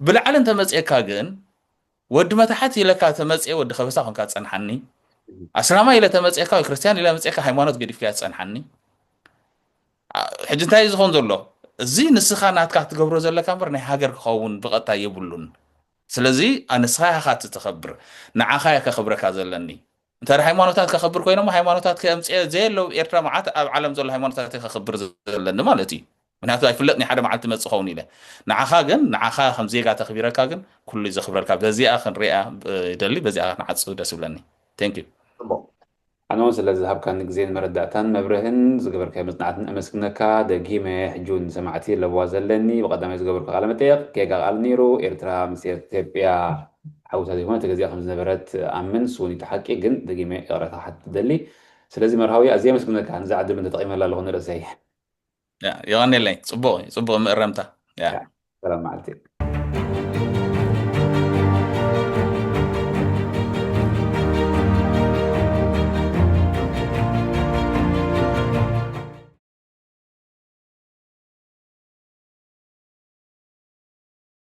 ብላዕሊ እንተመፅየካ ግን ወዲ መታሕት ኢለካ ተመፅየ ወዲ ከበሳ ኮንካ ትፀንሓኒ ኣስላማ ኢለ ተመፅየካ ወይ ክርስትያን ኢለ መፅየካ ሃይማኖት ገዲፍካ ትፀንሓኒ ሕጂ እንታይ ዝኸውን ዘሎ እዚ ንስኻ ናትካ ትገብሮ ዘለካ እምበር ናይ ሃገር ክኸውን ብቐጥታ የብሉን ስለዚ ንስኻ ኢኻ ትኸብር ንዓኻ እየ ከኽብረካ ዘለኒ ተራ ሃይማኖታት ከኽብር ኮይኖም ሃይማኖታት ከምፅአ ዘየለው ኤርትራ መዓት ኣብ ዓለም ዘሎ ሃይማኖታት ከኽብር ዘለኒ ማለት እዩ። ምክንያቱ ኣይፍለጥ ናይ ሓደ መዓልቲ መፅእ ኸውን ኢለ ንዓኻ ግን ንዓኻ ከም ዜጋ ተኽቢረካ ግን ኩሉ ዘኽብረልካ በዚኣ ክንሪኣ ይደሊ በዚኣ ንዓፅው ደስ ይብለኒ። Thank you። ኣነ እውን ስለ ዝሃብካኒ ግዜን መረዳእታን መብርህን ዝገበርካዮ መፅናዕትን ኣመስግነካ። ደጊመ ሕጂ እውን ንሰማዕቲ ለብዋ ዘለኒ ብቐዳማይ ዝገበርኩ ቃለ መጠየቕ ጌጋ ቃል ነይሩ። ኤርትራ ምስ ኢትዮጵያ ሓውሳ ዘይኮነ ተገዚኣ ከም ዝነበረት ኣምን ስውን እቲ ሓቂ ግን ደጊመ ይቕረታ ሓት ትደሊ። ስለዚ መርሃዊ ኣዝየ ኣመስግነካ። ነዛ ዕድል እውን ተጠቒመላ ኣለኹ ንርእሰይ። የቐኔለይ። ፅቡቕ እዩ፣ ፅቡቕ ምእረምታ። ሰላም መዓልቲ።